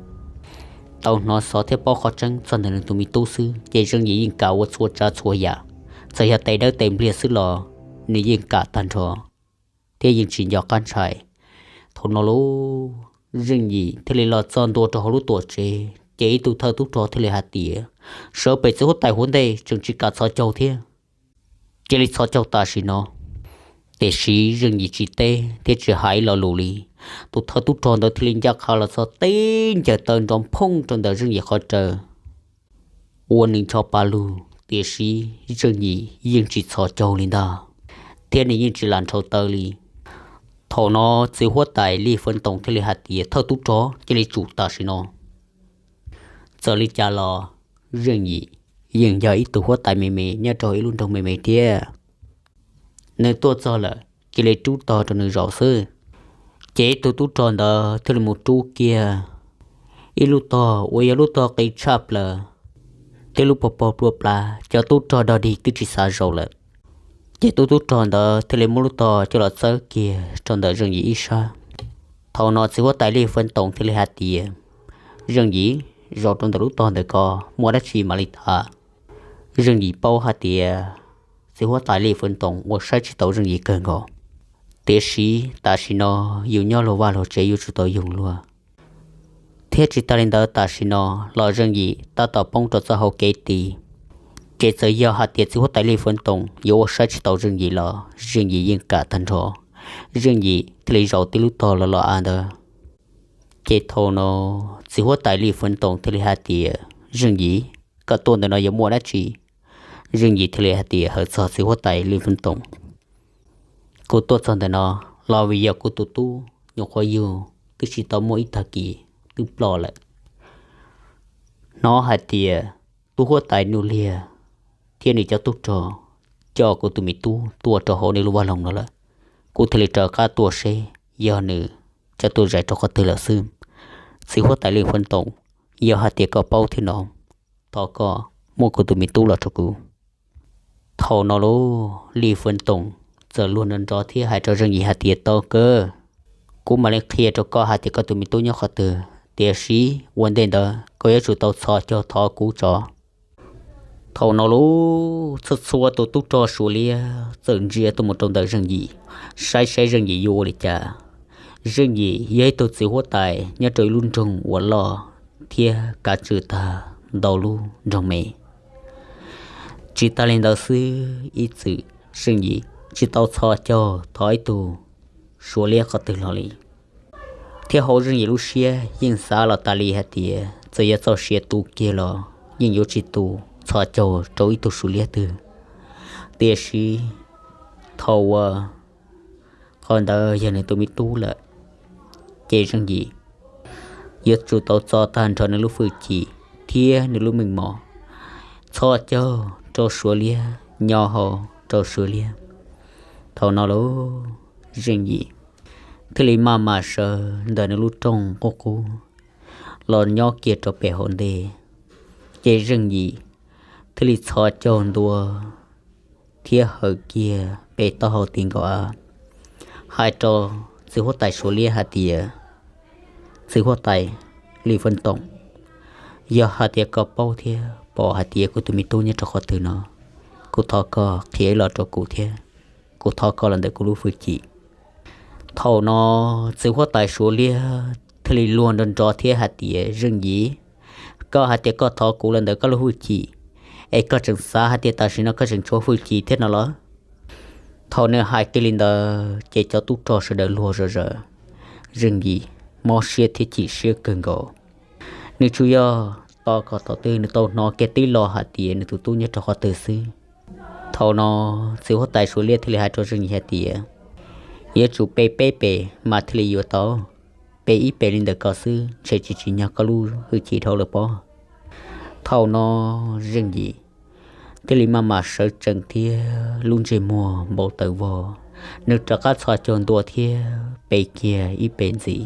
tau hnov xov thiab paub qhov tseeb txog ntawm nws tus me tub xwb, ces Zeej Yim yeej kam ua txhua tsav txhua yam, txawm yog tes dawb tes npliag xwb los nws yeej kam tag nrho thiab yeej tsis nco qab ntshai. Thaum no lub Zeej Yim thiaj li los txog ntua rau hauv lub tuam tsev, ces ib tug thawj tub rog thiaj li hais tias sawv pem txiv huab tais hauv ntej, tseem tsis kam txhos caug thiab, cia li txhos caug tam sim no. Tiam sis Zeej Yim tsis teb thiab tsis hais ib lo lus li. Tus thawj tub rog ntawd thiaj li ncaj qha los txog tib ncaws taw nrov phooj rau ntawm Zeej Yim qhov raws, ua nws ncho pa lug, tiam sis Zeej Yim yeej tsis txhos caug li ntag, thiab nws yeej tsis lam nrhau taw li. Thaum no txiv huab tais Li Feeb Toom thiaj li hais tias thawj tub rog, cia li tsum tam sim no. Txawm li cas los Zeej Yim yeej yog ib tug huab tais me me nyob rau ib lub nroog me me thiab. Nws tuaj txog lawm, cia li rub tog rau nws zaum xwb. Ces ib tug tub rog ntawd thiaj li mus rub kiag ib lub tog uas yog lub tog qis tshaj plaws thiab lub pog pog plua pla, cov tub rog dog dig twb tsis xav zaum lawm. Ces tus tub rog ntawd thiaj li muab lub tog coj los txawb kiag rau ntawm Zeej Yim ib sab. Thaum no txiv huab tais Li Feeb Toom thiaj li hais tias, Zeej Yim, zaum rau ntawm lub tog ntawm ko, muaj dab tsi mam li tham. Zeej Yim paub hais tias txiv huab tais Li Feeb Toom ua saib tsis taus Zeej Yim kawg nkaus, tiam sis tam sim no yus nyob luag vaj luag tsev yuav tsum tau yoog luag, thiab tsis tas li ntawd tam sim no los Zeej Yim tab tom poob rau txoj hau kev ti. Ces txawm yog hais tias txiv huab tais Li Feeb Toom yuav ua saib tsis taus Zeej Yim los Zeej Yim yeej kam tag nrho, Zeej Yim thiaj li zaum tib lub tog los los av ntawd. Ces thaum no txiv huab tais Li Feeb Toom thiaj li hais tias, Zeej Yim, koj tuaj ntawm no yuav muaj dab tsi? Zeej Yim thiaj li hais tias, hawm txog txiv huab tais Li Feeb Toom, kuv tuaj txog ntawm no los vim yog kuv tus tub nyuam qhuav yug twb tsis tau muaj ib tag kis twb ploj lawm. Hnov hais tias tub huab tais Nuj Liag thiab nws cov tub rog coj kuv tus me tub tuaj rau hauv nej lub vaj loog no lawm. Kuv thiaj li raws qab tuaj seb yog nws coj tuaj zais rau qhov twg lawm xwb. Txiv huab tais Li Feeb Toom, yog hais tias koj paub thiab no, thov koj muab kuv tus me tub los rau kuv. Thaum no lauj, Lis Feeb Toom txawm luag nrov nrov thiab hais rau Zeej Yim hais tias, Tau kawg, kuv mam li qhia rau koj hais tias koj tus me tub nyob qhov twg, tiam sis ua ntej ntawd koj yuav tsum tau txhos caug thov kuv tso. Thaum no lauj, txhua txhua tus tub rog Suav liab txawm ntsia tuaj mus rau ntawm Zeej Yim, saib saib Zeej Yim yuav ua li cas. Zeej Yim yog ib tug txiv huab tais nyob rau ib lub nroog uas loj thiab kav tswj tag ntau lub nroog me. Tsis tas li ntawd xwb, ib txwm Zeej Yim tsis tau txhos caug thov ib tug Suav liab qhov twg los li, thiab hauv Zeej Yim lub siab yeej xav los tas li hais tias txawm yog txoj sia tu kiag los yeej yuav tsis tu txhos caug rau ib tug Suav liab twg. Tiam sis thaum uas qhov ntawd yog nws tus me tub lawm, ces Zeej Yim yuav tsum tau txo tag nrho nws lub hwj chim thiab nws lub meej mom txhos caug rau Suav liab, nyo hau rau Suav liab. Thaum no lauj, Zeej Yim thiaj li maj mam sawv ntawm nws lub rooj qub qub los nyob kiag rau pem hauv ntej. Ces Zeej Yim thiaj li txhos caug ntua thiab hawm kiag pem taub hau ti nkaus av, hais rau txiv huab tais Suav liab hais tias, Txiv huab tais Lis Feeb Toom, yog hais tias koj paub thiab pom hais tias kuv tus me tub nyob rau qhov twg no, kuv thov koj qhia ib los rau kuv thiab, kuv thov koj los ntawm kuv lub hwj chim. Thaum no txiv huab tais Suav liab thiaj li luag nrov nrov thiab hais tias, Zeej Yim, koj hais tias koj thov kuv los ntawm koj lub hwj chim, es koj tseem xav hais tias tam sim no koj tseem tshuav hwj chim thiab no los? Thaum nws hais kiag li ntawd ces cov tub rog sawv daws luag zom zaws. Zeej Yim mob siab thiab chim siab kawg nkaus. Nws tsuas yog tos kom thaum twg nws tau hnov kiag tib lo hais tias nws tus tub nyob rau qhov twg xwb. Thaum no txiv huab tais Suav liab thiaj li hais rau Zeej Yim hais tias, Yuav tsum pe peb pem mas thiaj li yuav tau. Pe ib pem li ntawm ko xwb ntshe tsis tsim nyog koj lub hwj chim dhau lawm pob. Thaum no Zeej Yim thiaj li maj mam sawv tsees thiab lub ntsej muag npau taws vog, nws rov qab txhos caug ntua thiab pe kiag ib pem ntxiv.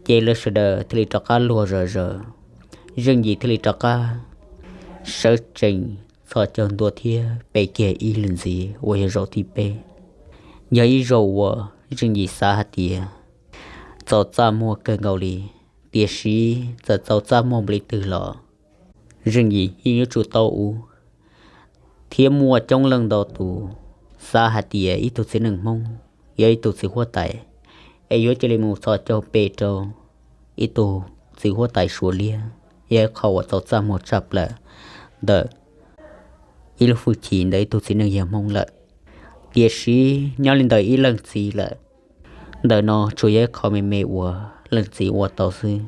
Ces lawv sawv daws thiaj li rov qab luag zom zaws. Zeej Yim thiaj li rov qab sawv tsees txhos caug ntua thiab pe kiag ib lwm ntxiv uas yog zaum thib peb. Yog ib zaug uas Zeej Yim xav hais tias txaus txaj muag kawg nkaus li, tiam sis txawm txaus txaj muag npaum li twg los Zeej Yim yeej yuav tsum tau ua. Thiab muaj coob leej ntau tus xav hais tias ib tug txiv neej Hmoob, yog ib tug txiv huab tais, es yuav cia li mus txhos caug pe rau ib tug txiv huab tais Suav liab, yog ib qho uas txaus txaj muag tshaj plaws ntawm ib lub hwj chim ntawm ib tug txiv neej yawg Hmoob lawm. Tiam sis nyob li ntawm ib leej txiv lawm, ntawm no tsuas yog ib qho me me uas leej txiv ua tau xwb,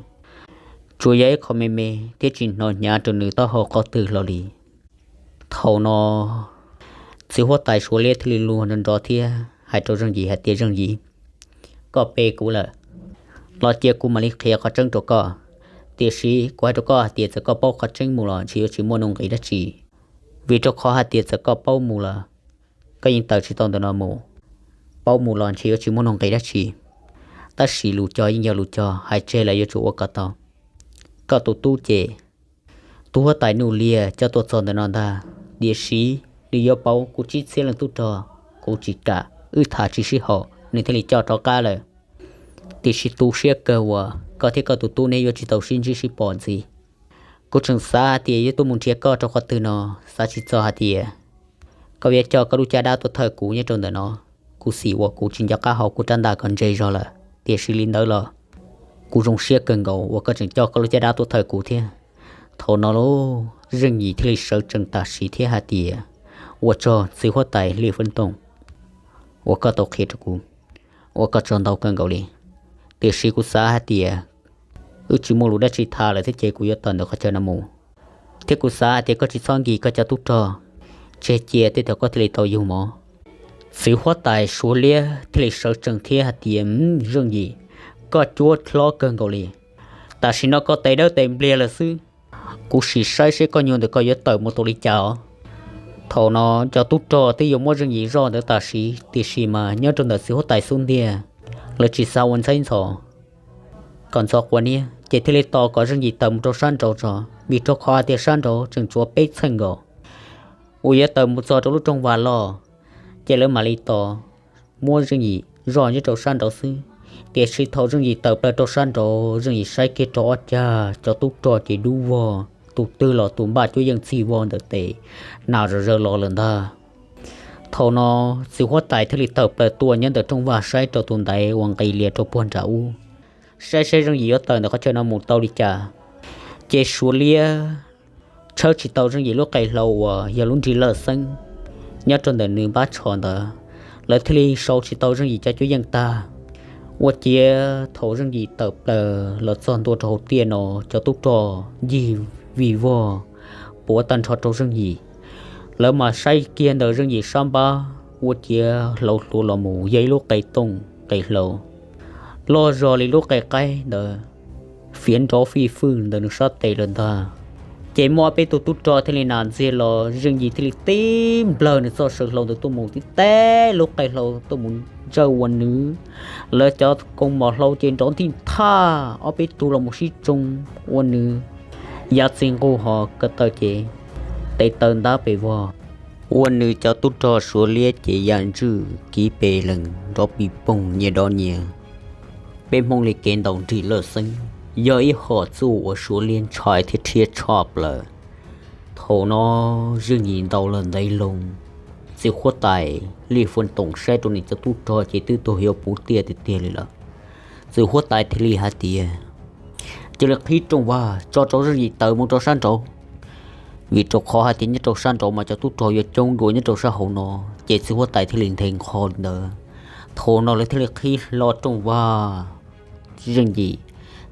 tsuas yog ib qho me me thiab tsis hnov hnyav rau nws taub hau qhov twg hlo li. Thaum no txiv huab tais Suav liab thiaj li luag nrov nrov thiab hais rau Zeej Yim hais tias, Zeej Yim, koj pe kuv lawm, los cia kuv mam li qhia qhov tseeb rau koj. Tiam sis kuv hais rau koj hais tias txawm koj paub qhov tseeb mus los ntshe yuav tsis muaj nuj nqis dab tsi, vim rau qhov hais tias txawm koj paub mus los koj yeej tawm tsis tau ntawm no mus. Paub mus los ntshe yuav tsis muaj nuj nqis dab tsi, tab sis lus cog yeej yog lus cog, hais tseg los yuav tsum ua kom tau. Koj tus tub ces tub huab tais Nuj Liag coj tuaj txog ntawm no ntag, tiam sis nws yuav pauv kuv tsib txhiab leej tub rog, kuv tsis kam, wb tham tsis sib haum, nws thiaj li coj rov qab lawm. Tiam sis tu siab kawg uas koj thiab koj tus tub neb yuav tsis tau sib ntsib sib pom ntxiv. Kuv tseem xav hais tias yuav tuaj mus nrhiav koj rau qhov twg no, xav tsis txog hais tias koj yuav coj koj lub caj dab tuaj thawj kuv nyob rau ntawm no. Kuv xim uas kuv tsis nco qab haus kuv rab ntaj kom ntse zog lawm, tiam sis li ntawd los kuv zoo siab kawg nkaus uas koj tseem coj koj lub caj dab tuaj thawj kuv thiab. Thaum no lauj, Zeej Yim thiaj li sawv tsees tam sim thiab hais tias, Ua tsaug txiv huab tais Lis Feeb Tooj uas koj tau qhia rau kuv, ua koj tsaug ntau kawg nkaus li. Tiam sis kuv xav hais tias wb tsis muaj lus dab tsi tham lawm thiab ces kuv yuav tawm ntawm qhov chaw no mus, thiab kuv xav hais tias koj tsis txhob nkis koj cov tub rog, tseg cia tej thaum koj thiaj li tau yug mov. Txiv huab tais Suav liab thiaj li sawv tsees thiab hais tias, Zeej Yim, koj cuab hlob kawg nkaus li. Tam sim no koj tes dawb tes npliag lawm xwb. Kuv sim saib seb koj nyuag ntawm koj yuav tawm mus tau li cas os. Thaum no cov tub rog twb yuav muab Zeej Yim zoj ntawd tam sim, tiam sis mas nyob rau ntawm txiv huab tais xub ntiag, lawv tsis xav ua ntxheb ntxhov kom ntxhov quav niab, ces thiaj li tos kom Zeej Yim tawm mus rau sab nraud tso, vim rau qhov hais tias sab nraud tseem tshuav peb txheej nkaus. uas yuav tawm mus txog rau lub rooj vag loj, ces lawv mam li tos muab Zeej Yim zoj nyob rau sab nraud xwb. Tiam sis thaum Zeej Yim tawm plaws rau sab nraud, Zeej Yim saib kiag rau ob cag cov tub rog ces dub vog, tus twg los tus npaj cuab yeej txij vog ntawm tes, nas zom zaws los lawm ntag. Thaum no txiv huab tais thiaj li tawm plaws tuaj nyob ntawm rooj vag saib rau tus ntaiv uas nqis lias rau puag nram ub, saib saib Zeej Yim yuav tawm ntawm qhov chaw no mus tau li cas. Ces Suav liab tshawb tsis tau Zeej Yim lub qe hlau uas yog lub nrig lawj xeeb nyob rau ntawm nws npab tsho ntawd, lawv thiaj li sau tsis tau Zeej Yim cov cuab yeej tag. Ua ciav thaum Zeej Yim tawm plaws los txog ntua rau hauv tiaj no, cov tub rog ncig vij vog puav tag nrho rau Zeej Yim. Lawv mas saib kiag ntawm Zeej Yim sab npab, ua ciav hlauv hluav los mus yog ib lub qe tooj qe hlau loj zog li lub qe qaib ntawd, fiav nrov fij fwj ntawm nws sab tes lawm ntag. Ces muaj ob peb tug tub rog thiaj li nas ntxiag los, Zeej Yim thiaj li tib nplawg nws txoj saw hlau ntawd tuaj mus tib teb lub qe hlau tuaj mus ntsawj ua nws. Lawv cov koos mom hlau ces nrov nthij nthaj, ob peb tug los mus sib tsoo ua nws ya txij nquj ho ko taw ces tes taw ntab pes vog. Ua nws cov tub rog Suav liab ces ya ntswj kiv pes lees nrov pis poog nyias dov nyias. Peb Hmoob li kev ntaus nrig lawj xeeb yog ib hom txuj uas Suav liab ntshai thiab rhiab tshaj plaws. Thaum no Zeej Yim ntaus lawm ntev loo, txiv huab tais Lij Fuab Toom saib rau nws cov tub rog ces twb tuag yuav puv tiaj tiag tiag li lawm. Txiv huab tais thiaj li hais tias, cia li qhib rooj vag tso rau Zeej Yim tawm mus rau sab nraud, vim rau qhov hais tias nyob rau sab nraud mas cov tub rog yuav coob dua nyob rau sab hauv no. Ces txiv huab tais thiaj li nthe nqho li ntawd. Thaum no lawv thiaj li qhib hlo rooj vag, Zeej Yim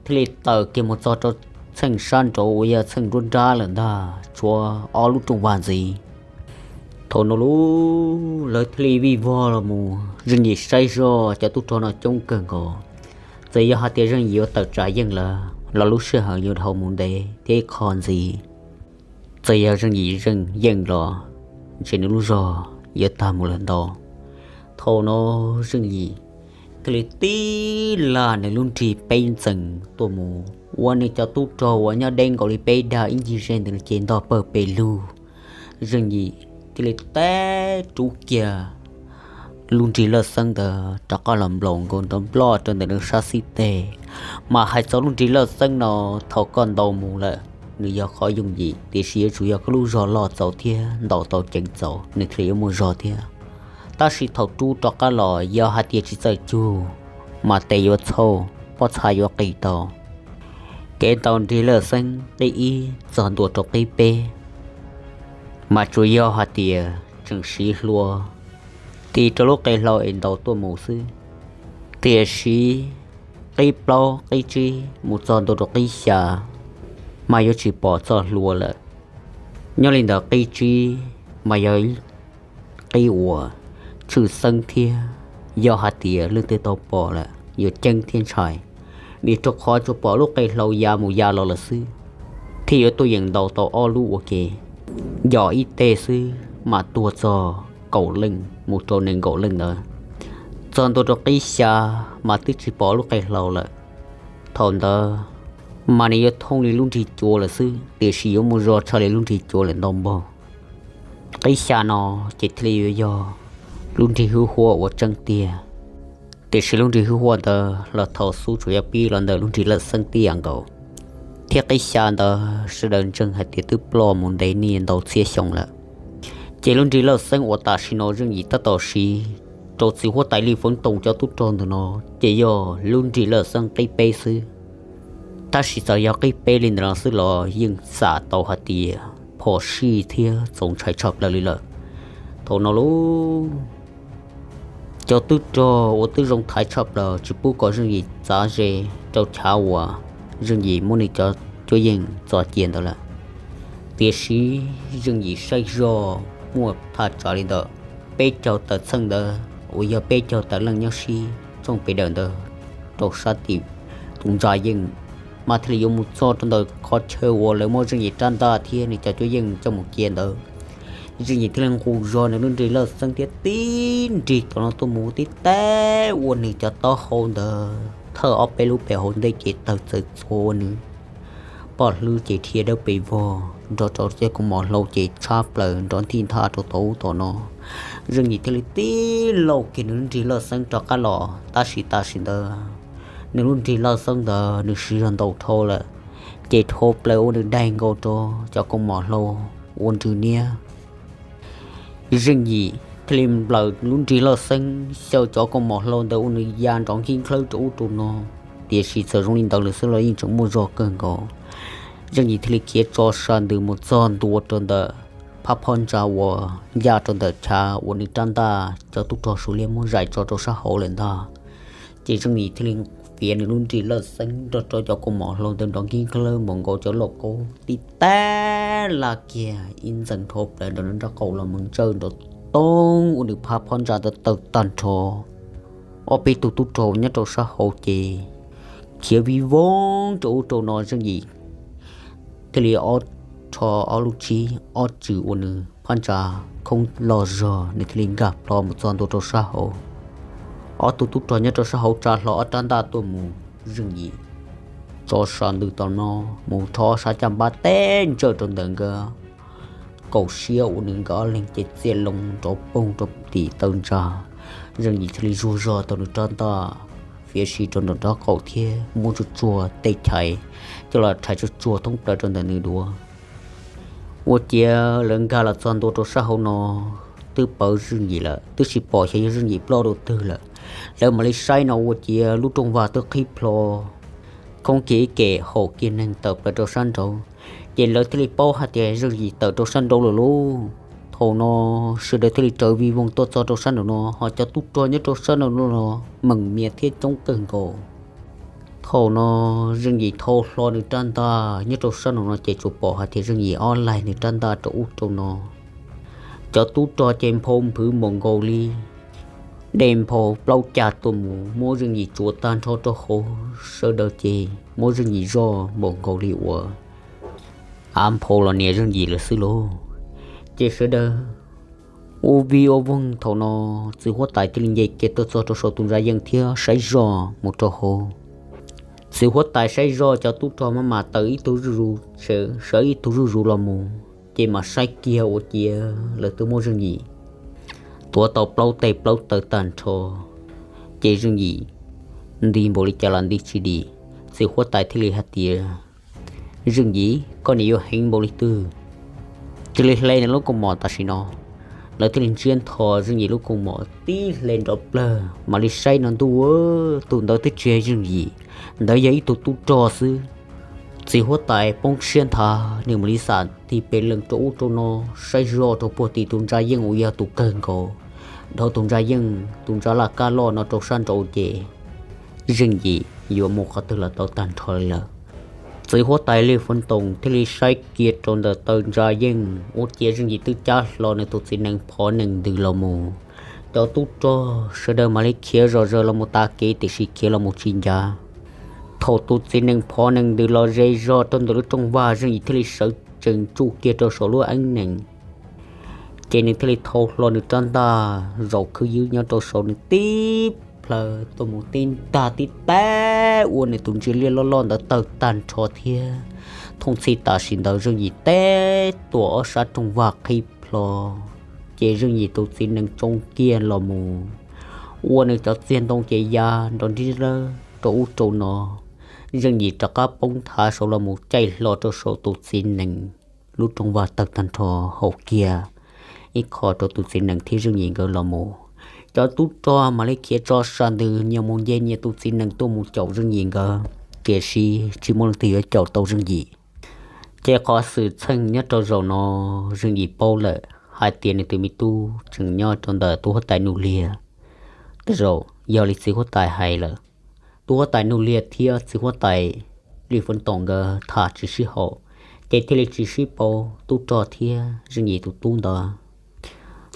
thiaj li tawm kiag mus txog rau txheej sab nraud uas yog txheej nruab nrab lawm ntag, tshuav ob lub rooj vag ntxiv. Thaum no lub lawv thiaj li vij vog los mus, Zeej Yim saib zoj cov tub rog no coob kawg nkaus. Txawm yog hais tias Zeej Yim yuav tawm tsa yeej lawm los lub sij hawm yuav dhau mus ntev thiab ib qho ntxiv. Txawm yog Zeej Yim zeej yeej los ntshe nws lub zog yuav tag mus lawm ntau. Thaum no Zeej Yim thiaj li tib lam nws lub nrig peb ntxees tuaj mus, ua nws cov tub rog uas nyob deb nkaus li peb dag ib ncig ze ntawd ces ntog pawg pes lug. Zeej Yim thiaj li teb rub kiag lub nrig lawj xeeb ntawd rov qab los nplaum nkaus nrov nploj rau ntawm nws sab xib teg. Mas hais txog lub nrig lawj xeeb no, thaum koj ntaus mus lawm nws yog qhov yooj yim, tiam sis yuav tsum yog koj lub zog loj txaus thiab ntaus tau ceev txaus nws thiaj li yuav muaj zog thiab. Tab sis thaum rub rov qab los yog hais tias tsis txawj cug mas tes yuav txhauj, pob txha yuav qis tau. Kev ntaus nrig lawj xeeb qib ib txog ntua rau qib peb mas tsuas yog hais tias tseem siv hlua tis rau lub qe hlau es ntaus tuaj mus xwb. Tiam sis qib plaub qib tsib mus txog ntua rau qib xya mas yuav tsis pom txoj hlua lawm. Nyob li ntawd qib tsib mas yog qib uas tshwj xeeb thiab yog hais tias leej twg tau pom lawm yuav ceeb thiab ntshai, vim rau qhov tsuas pom lub qe hlau ya mus ya los lawm xwb, thiaj yuav tuaj yeem ntaus tau ob lub ua ke. Yog ib teg xwb mas tuag txog kaum leej mus rau nees nkaum leej ntawd. Txog ntua rau qib xya mas twb tsis pom lub qe hlau lawm. Thaum ntawd mas nws yuav thooj li lub nrig cua lawm xwb, tiam sis yuav muaj zog tshaj li lub nrig cua lawm ntau npaug. Qib xya no ces thiaj li yuav yog lub nrig hwj huaj uas tseeb tiag. Tiam sis lub nrig hwj huaj ntawd los thaum xub tsuas yog pib los ntawm lub nrig lawj xeeb tib yam nkaus, thiab qib xya ntawd sawv daws ntseeg hais tias twb ploj mus ntev niaj ntau txhiab xyoo lawm. Ces lub nrig lawj xeeb uas tam sim no Zeej Yim tab tom siv rau txiv huab tais Li Foob Toom cov tub rog ntawm no ces yog lub nrig lawj xeeb qib peb xwb. Tab sis txawm yog qib peb li ntawm no xwb los yeej xam tau hais tias phom sij thiab txaus ntshai tshaj plaws li lawm. Thaum no lub cov tub rog uas twb zoo thaiv tshaj plaws tsis pub kom Zeej Yim txav ze rau chav uas Zeej Yim muab nws cov cuab yeej txo cia ntawd lawm. Tiam sis Zeej Yim saib zog muaj thaj tsam li ntawm peb caug tawm txheej ntawd uas yog peb caug tawm leej nyob sib tshooj pes dawm ntawd rau sab tim tus ntsa yeej, mas thiaj li yuav mus txog rau ntawm qhov chaw uas lawv muab Zeej Yim rab ntaj thiab nws cov cuab yeej coj mus cia ntawd. Zeej Yim thiaj li nqus zog nws lub nrig lawj xeeb thiab tib nrig tom no tuaj mus tib teb ua nws cov taub hau ntawd thawj ob peb lub pem hauv ntej ces tawg txawm txhua ua nws pom hlwb ces dhia dawb pes vog nrog rau cov kaus mom hlau ces tshab plaws nrov nthij nthaj rau tom ub tom no. Zeej Yim thiaj li tib laug kiag nws lub nrig loj xeeb rov qab los, tab sis tam sim ntawd nws lub nrig loj xeeb ntawd nws siv zog ntaus dhau lawm, ces dhau plaws ua nws daig nkaus rau cov kaus mom hlau ua nrws niab. Zeej Yim thiaj li nplawm lub nrig loj xeeb xyaw cov kaus mom hlau ntawd ua nws ya nrov nkib nklawb rau ub rau no. Tiam sis txawm zoo li ntawd lawm xwb los yeej tseem muaj zog kawg nkaus. Zeej Yim thiaj li khiav tso sa ntws mus txog ntua rau ntawm phab phab ntsa uas ncaj rau ntawm chav uas nws rab ntaj cov tub rog Suav liab muab zais tso rau sab hauv lawm ntag. Ces Zeej Yim thiaj li fiav nws lub nrig loj xeeb nrog rau cov kaus mom hlau ntawd nrov nkib nklawb mus nkaus cov lauj kaub tib tag laj kiag ib ntxees dhau plaws nram nrab qaum los mus ntsawj nrov toob ua nws phab phab ntsa ntawd tawg tag nrho. Ob peb tug tub rog nyob rau sab hauv ces khiav vij voog rau ub rau no, Zeej Yim thiaj li ob rho ob lub tsib ob tswm ua nws phab ntsa khoob loj zog, nws thiaj li nkag plho mus txog ntua rau sab hauv. Ob tug tub rog nyob rau sab hauv tsa hlo ob rab ntaj tuaj mus, Zeej Yim tso sa ntws tom no mus rho ob sab caj npab teb ntsawj rau ntawm nkawd kaum siab ua nws nkawd ob leeg ces txiaj loo nrov poog rau tim taw ntsa. Zeej Yim thiaj li zuag zog tau nws rab ntaj fiav si rau nram nraub qaum thiab muab tsuag tsuag tej chais coj los rhais tsuag tsuag thoob plaws rau ntawm nws duav. Ua ciav lawv nkag los txog ntua rau sab hauv no twb pawv Zeej Yim lawm, twb tsis pom xyov yog Zeej Yim ploj rau twg lawm. Lawv mam li saib no ua ciav lub rooj vag twb qhib plho, khoob kiag ib kem haum kiag neeg tawm plaws rau sab nraud, ces lawv thiaj li paub hais tias Zeej Yim tawm rau sab nraud lawm lauj. Thaum no sawv daws thiaj li raws vij voog tuaj txog rau sab nraum no, ho cov tub rog nyob rau sab nraum no los meem mias thiab coob kawg nkaus. Thaum no Zeej Yim thau hlo nws rab ntaj nyob rau sab nraum no ces tsuas pom hais tias Zeej Yim ob laig nws rab ntaj rau ub rau no. Cov tub rog ces nphau nphwv npaum nkaus li dej nphau plaub cag tuaj mus muab Zeej Yim tsuav tag nrho rau hauv, sawv daws ces muab Zeej Yim zoj npaum nkaus li uas av nphau los nias Zeej Yim lawm xwb lauj. Ces sawv daws ua vij ua voog, thaum no txiv huab tais thiaj li nce kiag tuaj txog rau saum tus ntsa yeej thiab saib zoj mus rau hauv. Txiv huab tais saib zoj cov tub rog maj mam tawm ib tug zuj zus, sawv ib tug zuj zus los mus, ces mam saib kiag ua ciav lawv twb muab Zeej Yim tuav tau plaub teg plaub taw tag nrho. Ces Zeej Yim nti npaum li cas los nti tsis dim. Txiv huab tais thiaj li hais tias, Zeej Yim, koj niam yuav heev npaum li twg, cia li hle nws lub kaus mom tam sim no. Lawv thiaj li ntsiab ntho Zeej Yim lub kaus mom tib hle nrov plawg, mam li saib no ntuj, tus ntawd twb tsis yog Zeej Yim, ntawd yog ib tug tub rog xwb. Txiv huab tais poob siab nthav, nws mam li xam tig pes lees rau ub rau no, saib zoj rau puag tim tus ntsa yeej uas yog tus kawg nkaus, dhau tus ntsa yeej tus ntsa laj kab loj no rau sab nraud ces Zeej Yim yuav mus qhov twg los tau tag nrho li lawm. Txiv huab tais Lis Foob Toom thiaj li saib kiag rau ntawm taw ntsa yeej ua ciav Zeej Yim twb cab hlo nws tus txiv nees phov nees ntws los mus. Cov tub rog sawv daws mam li khiav zom zaws los mus tav kev tiam sis khiav los mus tsis ncav. Thaum tus txiv nees phov nees ntws los ze zog rau ntawm lub rooj vag, Zeej Yim thiaj li sawv tsees tsuj kiag rau saum lub eeb nees. Ces nws thiaj li thau hlo nws rab ntaj zaum khwb ywb nyob rau saum nws tib plhaw tuaj mus tib ntag tib tag ua nws tus ntsia liaj loj loj ntawd tawg tag nrho thiab. Thooj txhij tam sim ntawd Zeej Yim teb tuam ob sab rooj vag qhib plho, ces Zeej Yim tus txiv nees tsoo kiag los mus, ua nws cov txiag ntoo ces ya nrov nrib lawb rau ub rau no. Zeej Yim rov qab poob nthav saud los mus caij hlo rau saum tus txiv nees lub rooj vag tawg tag nrho, haus kiag ib qho rau tus txiv nees thiab Zeej Yim nkawd los mus. Cov tub rog mam li khiav tso sa ntws nyias mus nce nyias tus txiv nees tuaj mus caum Zeej Yim nkawd, tiam sis tsis muaj leej twg yuav caum tau Zeej Yim. Ces qhov xwm txheej nyob rau zaum no, Zeej Yim paub lawm hais tias nws tus me tub tseem nyob rau ntawm tub huab tais Nuj Liag. Tej zaum yog li txiv huab tais hais lawm, tub huab tais Nuj Liag thiab txiv huab tais Lis Foob Toom nkawd tham tsis sib haum, ces thiaj li tsis sib paub tub rog thiab Zeej Yim tus tub ntawd.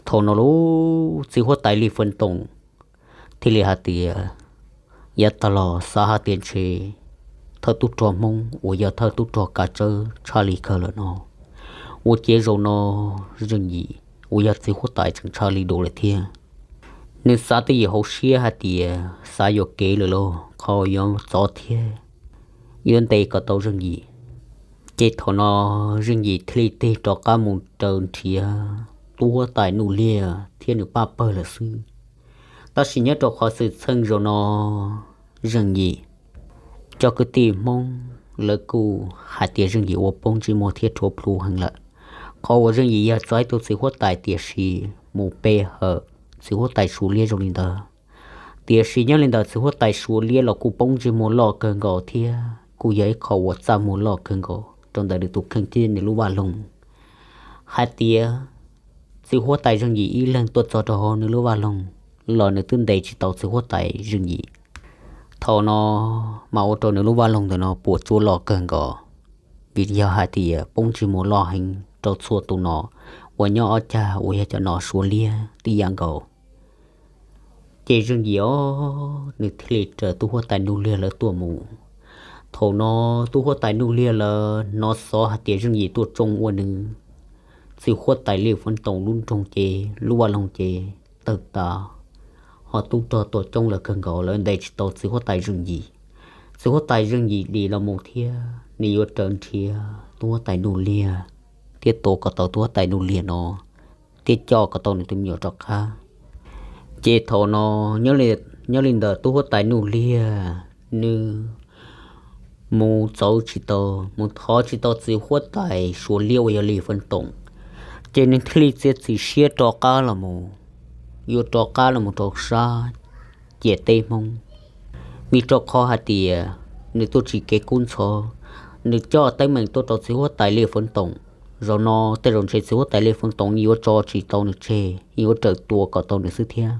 Thaum no lauj, txiv huab tais Lis Foob Toom thiaj li hais tias, yav tag los xav hais tias ntshe thawj tub rog Hmoob uas yog thawj tub rog kav tsawb tshaj li kawg lawm no. Ua ciav zaum no Zeej Yim uas yog txiv huab tais tseem tshaj li dua lawm thiab. Nws xav twj ywm hauv siab hais tias xav yuam kev lawm lauj, qhov yuav txov thiab yuav ntes kom tau Zeej Yim. Ces thaum no Zeej Yim thiaj li tig rov qab mus raws nrhiav tub huab tais Nuj Liag thiab nws pab pawg lawm xwb. Tab sis nyob rau qhov xwm txheej zaum no Zeej Yim cov kwv tij Hmoob lawv kuj hais tias Zeej Yim ua poob ntsej muag thiab rhuav plhu heev lawm. Qhov uas Zeej Yim yog txog ib tug txiv huab tais tiam sis mus pe hawm txiv huab tais Suav liab zoo li ntawd. Tiam sis nyob li ntawd txiv huab tais Suav liab los kuj poob ntsej muag loj kawg nkaus thiab kuj yog ib qho uas txaj muag loj kawg nkaus rau ntawm nws tus kheej thiab nws lub vaj loog. Hais tias txiv huab tais Zeej Yim ib leeg tuaj txog rau hauv nws lub vaj loog los nws twb ntes tsis tau txiv huab tais Zeej Yim. Thaum no mas ua rau nws lub vaj loog ntawm no puas tsuaj loj kawg nkaus, vim yog hais tias poob ntsej muag loj heev rau txhua tus nom uas nyob ob cag uas yog cov nom Suav liab tib yam nkaus. Ces Zeej Yim os, nws thiaj li raws tub huab tais Nuj Liag lawv tuaj mus. Thaum no tub huab tais Nuj Liag lawv hnov xov hais tias Zeej Yim tuaj tsoo ua nws txiv huab tais Liaj Foob Toom lub nroog ces lub vaj loog ces tawg tas, ho tub rog tuaj coob lawm kawg nkaus, lawv ntes tsis tau txiv huab tais Zeej Yim. Txiv huab tais Zeej Yim dim los mus thiab nws yuav raws nrhiav tub huab tais Nuj Liag thiab tua kom tau tub huab tais Nuj Liag no thiab coj kom tau nws tus me nyuam rov qab. Ces thaum no nyob li ntawd tub huab tais Nuj Liag nws mus txauv tsis tau, mus thov tsis tau txiv huab tais Suav liab uas yog Liaj Foob Toom, ces nws thiaj li txiav txim siab rov qab los mus, yuav rov qab los mus rau sab ciam teb Hmoob. Vim rau qhov hais tias nws tuaj tsis kev kub ntxhov, nws coj teeb meem tuaj rau txiv huab tais Liaj Foob Toom. Zaum no tej zaum ntshe txiv huab tais Liaj Foob Toom yuav tso tsis tau nws tseg, yuav raws tua kom tau nws xwb thiab.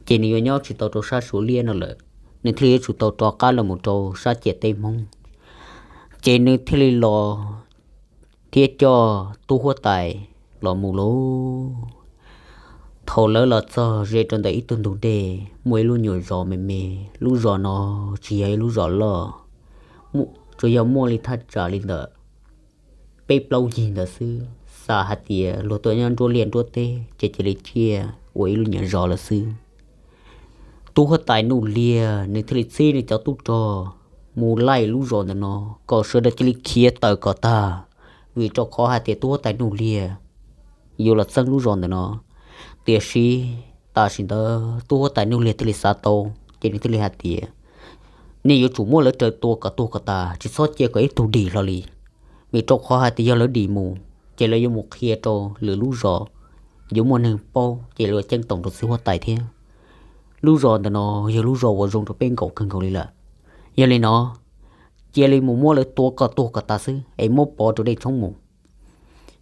Ces nws yuav nyob tsis tau rau sab Suav liab no lawm, nws thiaj li yuav tsum tau rov qab los mus rau sab ciam teb Hmoob. Ces nws thiaj li los thiab coj tub huab tais los mus lauj. Thaum lawv los txog ze rau ntawm ib tug ntug dej muaj ib lub nyuam zos me me, lub zos no tsis yog ib lub zos loj, tsuas yog muaj li thaj tsam li ntawm peb plaub yig ntawd xwb. Xav hais tias luag tuaj nyob nruab liaj nruab teb ces cia li ciaj ua ib lub nyuam zos lawm xwb. Tub huab tais Nuj Liag nws thiaj li txib nws cov tub rog mus laij lub zos ntawm no kom sawv daws cia li khiav tawm kom tag, vim rau qhov hais tias tub huab tais Nuj Liag yuav los txeeb lub zos ntawm no. Tiam sis tam sim ntawd tub huab tais Nuj Liag thiaj li xav tau, ces nws thiaj li hais tias nej yuav tsum muab lawv raws tua kom tuag kom tas, tsis txhob cia kom ib tug dim hlo li. Vim rau qhov hais tias yog lawv dim mus ces lawv yuav mus qhia rau lwm lub zos, yuav muaj neeg paub ces lawv ceeb toom rau txiv huab tais thiab. Lub zos ntawm no yog lub zos uas zoo rau peb nkaum kawg nkaus li lawm. Yog li no cia li mus muab lawv tua kom tuag kom tas xwb es muab pov rau dej tshoob mus.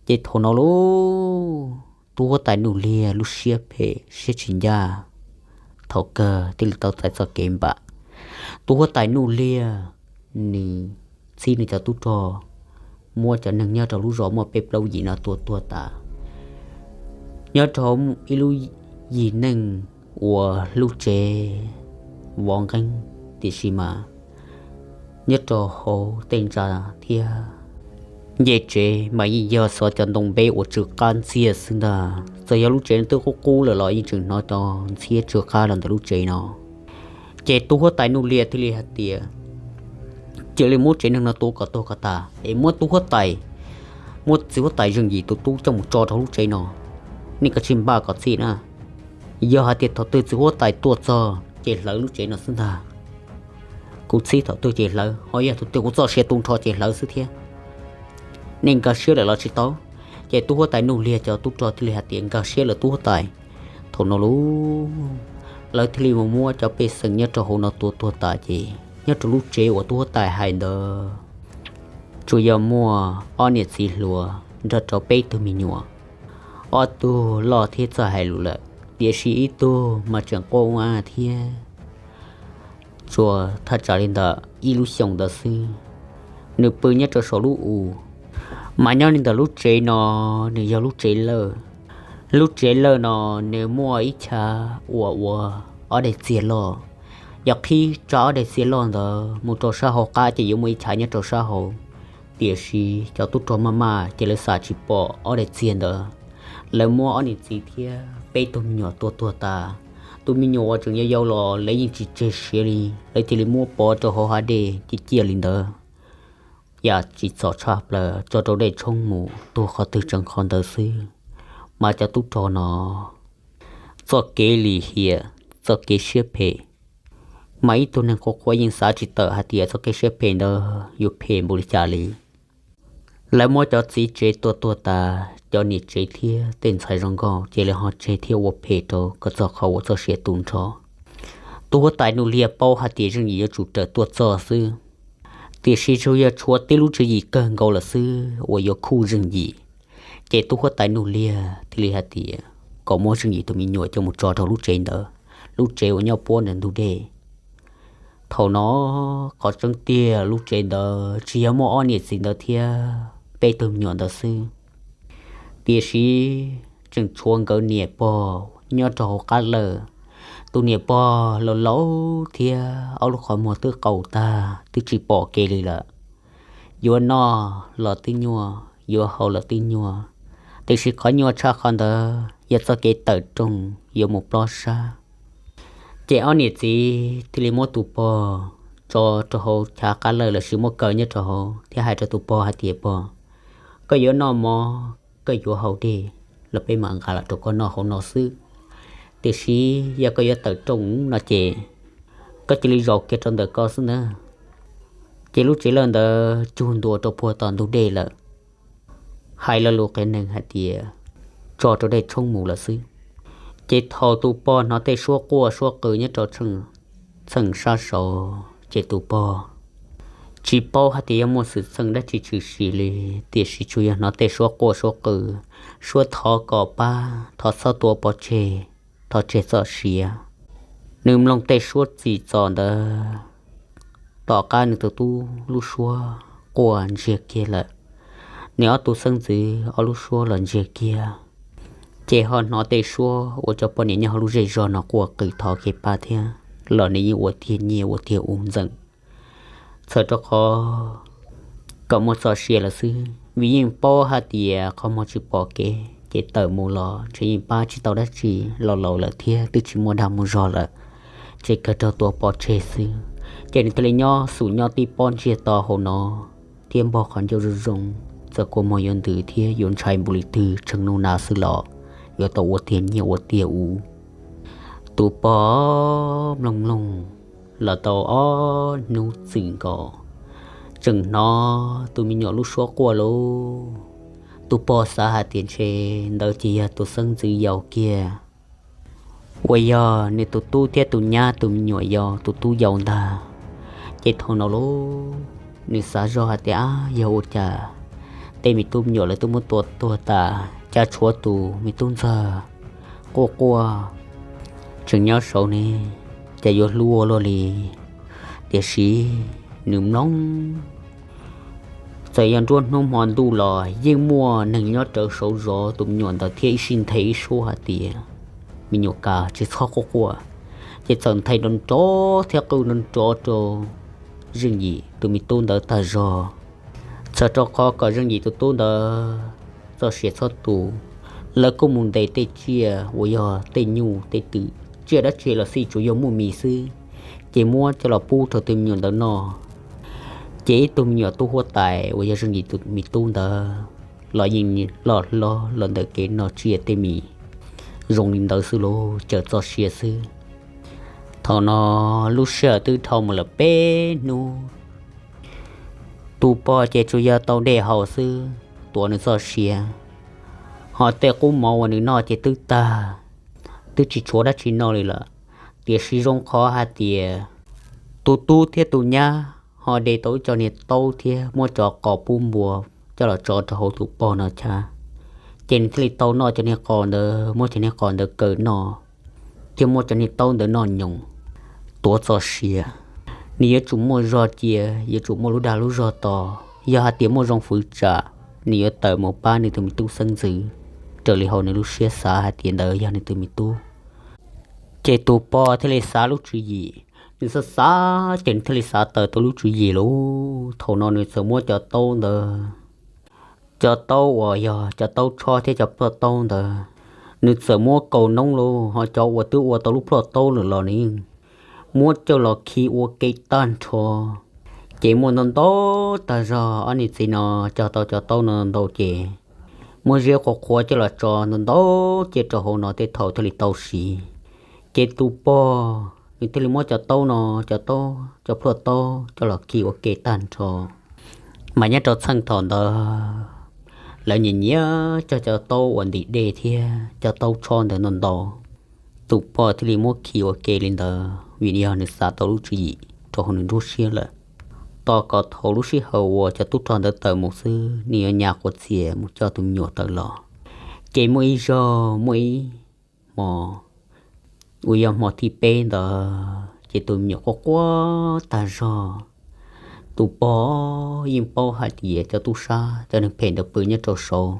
Ces thaum no lub tub huab tais Nuj Liag lub siab phem siab tsis ncaj, thaum kawg thiaj li tau txais txoj kev npam. Tub huab tais Nuj Liag nws txib nws cov tub rog muab cov neeg nyob rau lub zos muaj peb plaub yim no tua tuag tas. Nyob rau ib lub yim neej uas lub tsev vov nqeeb, tiam sis mas nyob rau hauv tej ntsa thiab ncej tsev mas yeej yog xov cov ntoo npeb uas tsw qab ntxiag xwb ntag. Txawm yog lub tsev no twb qub qub lawm los yeej tseem hnov cov ntxhiab tsw qab los ntawm lub tsev no. Ces tub huab tais Nuj Liag thiaj li hais tias cia li muab tsev neeg no tua kom tuag kom tas es muab tub huab tais, muab txiv huab tais Zeej Yim tus tub coj mus tso rau lub tsev no. Nej kav tsij npaj kom txhij na, yog hais tias thaum twg txiv huab tais tuaj txog ces hlawv lub tsev no xwb ntag. Kuv txhij thaum twg ces hlawv, ho yog thaum twg kuv txoj sia tu nrho ces hlawv xwb thiab. Nej nkag siab lawm los tsis tau? Ces tub huab tais Nuj Liag cov tub rog thiaj li hais tias nkag siab lawm tub huab tais. Thaum no lub, lawv thiaj li mus muab cov pej xeem nyob rau hauv no tua tuag tas ces nyob rau lub tsev uas tub huab tais hais ntawd tsuas yog muaj ob niam txiv hluas nrog rau peb tug me nyuam, ob tug loj thiab txawj hais lus lawm, tiam sis ib tug mas tseem quaj ua thiab tsuas thaj tsam li ntawm ib lub xyoos ntawd xwb. Nws pw nyob rau saum lub u, mas nyob li ntawm lub tsev no nws yog lub tsev lawj. Lub tsev lawj no nws muaj ib chav uas ua ob daim txiag loj. Yog qhib tsa ob daim txiag loj ntawd mus rau sab hauv qab ces yuav muaj ib chav nyob rau sab hauv. Tiam sis cov tub rog maj maj ces lawv xam tsis pom ob daim txiag ntawd. Lawv muab ob niam txiv thiab peb tug me nyuam tua tuag tas. Tus me nyuam uas tseem yau yau los lawv yeej tsis tseg siav li, lawv cia li muab pov rau hauv hav dej ciaj ciaj li ntawd. yam tsim txom tshaj plaws tso rau dej tshoob mus tuag qhov twg tseem qhov ntawd xwb. Mas cov tub rog no txoj kev lim hiam, txoj kev siab phem, mas ib tug neeg quaj quaj yeej xav tsis tawm hais tias txoj kev siab phem ntawd yuav phem npaum li cas li. Lawv muab cov txiv tsev tua tuag tas, cov niam tsev thiab tej ntxhais zoo nkauj ces lawv ho tseg thiab ua phem rau kom txog qhov uas txoj sia tu nrho. Tus huab tais Nuj Liag paub hais tias Zeej Yim yuav tsum raws tuaj txog xwb, tiam sis tsuas yog tshuav tib lub tswv yim kawg nkaus lawm xwb uas yuav khuj Zeej Yim. Ces tus huab tais Nuj Liag thiaj li hais tias kom muab Zeej Yim tus me nyuam coj mus tso rau lub tsev ntawd, lub tsev uas nyob puab ntawm ntug dej. Thaum no qhov tseeb tiag lub tsev ntawd tsis yog muaj ob niam txiv ntawd thiab peb tug me nyuam ntawd xwb, tiam sis tseem tshuav nkawd niam pog nyob rau hauv qab lawj. Tus niam pog laus laus thiab ob lub qhov muag twb qaus tag twb tsis pom kev li lawm. Yuav noj los twb nyuaj, yuav haus los twb nyuaj, tiam sis qhov nyuaj tshaj qhov ntawd yog txoj kev tawm rooj yuav mus plob sab. Ces ob niam txiv thiaj li muab tus pog tso rau hauv chav qab lawj lossis muab kaw nyob rau hauv thiab hais rau tus pog hais tias, Pog, koj yuav noj mov, koj yuav haus dej los peb mam nqa los rau koj noj hauv no xwb. Tiam sis yog koj yuav tawm rooj no ces koj cia li zaum kiag rau ntawm ko xwb ntag. Ces lub tsev lawj ntawd cug ntua rau puag tom ntug dej lawm. Hais lo lus qias neeg hais tias tso rau dej tshoob mus lawm xwb. Ces thaum tus pog hnov tej suab quaj suab qw nyob rau txheej sab saud ces tus pog tsis paub hais tias yog muaj xwm txheej dab tsi tshwm sim li, tiam sis tsuas yog hnov tej suab quaj suab qw, suab thov kom pab, thov txhob tua pov tseg, thov tseg txoj sia. Nws mloog tej suab tsim txom ntawd, tom qab nws tus tub lub suab quaj ntsiag kiag lawm, nws ob tug xeeb ntxwv ob lub suab los ntsiag kiag. Ces ho hnov tej suab uas cov poj niam nyob hauv lub zej zog no quaj qw thov kev pab thiab los nws yeej ua tiag nyiaj ua tiag ub ntxeem, txhawm rau qhov kom muaj txoj sia lawm xwb, vim yeej paub hais tias qhov muag tsis pom kev ces tawm mus los ntshe yeej pab tsis tau dab tsi, laus laus lawm thiab twb tsis muaj dag muaj zog lawm, ces kawg raug tua pov tseg xwb. Ces nws thiaj li nyob xum nyob tib pob ntsiag to hauv no thiab npog qhov ncauj zoo zoo, txawm kua muag yuav ntws thiab yuav ntshai npaum li twg tshee nub na xwb los yuav tau ua tiag nyiaj ua tiag ub. Tus pog mloog mloog los tau ob hnub txwm nkaus, tseem hnov tus me nyuam lub suab quaj lauj. Tus pog xav hais tias ntshe ntawd ces yog tus xeeb ntxwv yau kiag uas yog nws tus tub thiab tus nyab tus me nyuam yau tus tub yau ntag. Ces thaum no lauj, nws xav zoj hais tias, Ab, yog ua cas tej me tub me nyuam lawv twb muab tua tuag tas, cas tshuav tus me tub ntxawg quaj quaj tseem nyob saud ne, cas yuav hlub ua luaj li? Tiam sis nws mloog, txawm yog nruab hnub hmo ntuj los yeej muaj neeg nyob rawv saud zov tus me nyuam ntawd thiab ib sij nthe ib suab hais tias, Me nyuam, kav tsij txhob quaj quaj. Ces txawm nthe nrov nrov thiab qw nrov nrov rau Zeej Yim tus me tub ntawd tag zog, txhawm rau qhov kom Zeej Yim tus tub ntawd txoj sia txhob tu. Lawv kuj mus ntes tej tsiaj uas yog tej nyuj tej twm, tsiaj dab tsi los xij tsuas yog muaj mis xwb, ces muab coj los pub rau tus me nyuam ntawd noj. Ces ib tug me nyuam tub huab tais uas yog Zeej Yim tus me tub ntawd los yeej loj hlob los ntawm kev noj tsiaj tej mis zoo li ntawd xwb lauj, cawm txoj sia xwb. Thaum no lub sij hawm twb dhau mus lawm peb hnub, tus pog ces tsuas yog tau dej haus xwb tuav nws txoj sia, ho tej qub mov uas nws noj ces twb tag, twb tsis tshuav dab tsi noj li lawm. Tiam sis zoo qhov hais tias tus tub thiab tus nyab ho de tau ib co niag taub thiab muab cov qos pub npua coj los tso rau hauv tus pog no chav, ces nws thiaj li tau noj cov niag qos ntawd, muab cov niag qos ntawd kaw noj, thiab muab cov niag taub ntawd noj nyoos tuav txoj sia. Nws yuav tsum muaj zog cia, yuav tsum muaj lub dag lub zog tos, yog hais tias muaj zoo fwv tsam nws yuav tawm mus pab nws tus me tub xeeb ntxwv raws li hauv nws lub siab xav hais tias ntawd yog nws tus me tub. Ces tus pog thiaj li xav lub tswv yim, nws xav xav ces nws thiaj li xav tawm tau lub tswv yim lauj. Thaum no nws txawm muab cov taub ntawd, cov taub uas yog cov taub tshob thiab cov plhuaj taub ntawd, nws txawm muab kaus noob lauj, ho cov uas twb ua tau lub plhuaj taub lawm los nws muab coj los khi ua ke tag nrho, Ces muaj ntau ntau tag zog, ob niam txiv no cog tau cov taub no ntau ces muab ziab qhuav qhuav coj los tso ntau ntau cia rau hauv no tej thaum thiaj li tau siv. Ces tus pog nws thiaj li muab cov taub no, cov taub, cov plhuaj taub coj los khi ua ke tag nrho. Mas nyob rau txheej thaum ntawd lawv nyiam nyiam cog cov taub uas ntim dej thiab cov taub tsho ntawd ntau ntau. Tus pog thiaj li muab khi ua ke li ntawd vim yog nws xav tau lub tswv yim rau hauv nws nruab siab lawm. Tos kom thaum lub sij hawm uas cov tub rog ntawd tawm mus xwb, nws yuav nyas quav txias mus coj tus me nyuam tawm los. Ces muaj ib zaug, muaj ib hmo uas yog hmo thib peb ntawd ces tus me nyuam quaj quaj tag zog. Tus pog yeej paub hais tias cov tub sab, cov neeg phem ntawd pw nyob rau saud.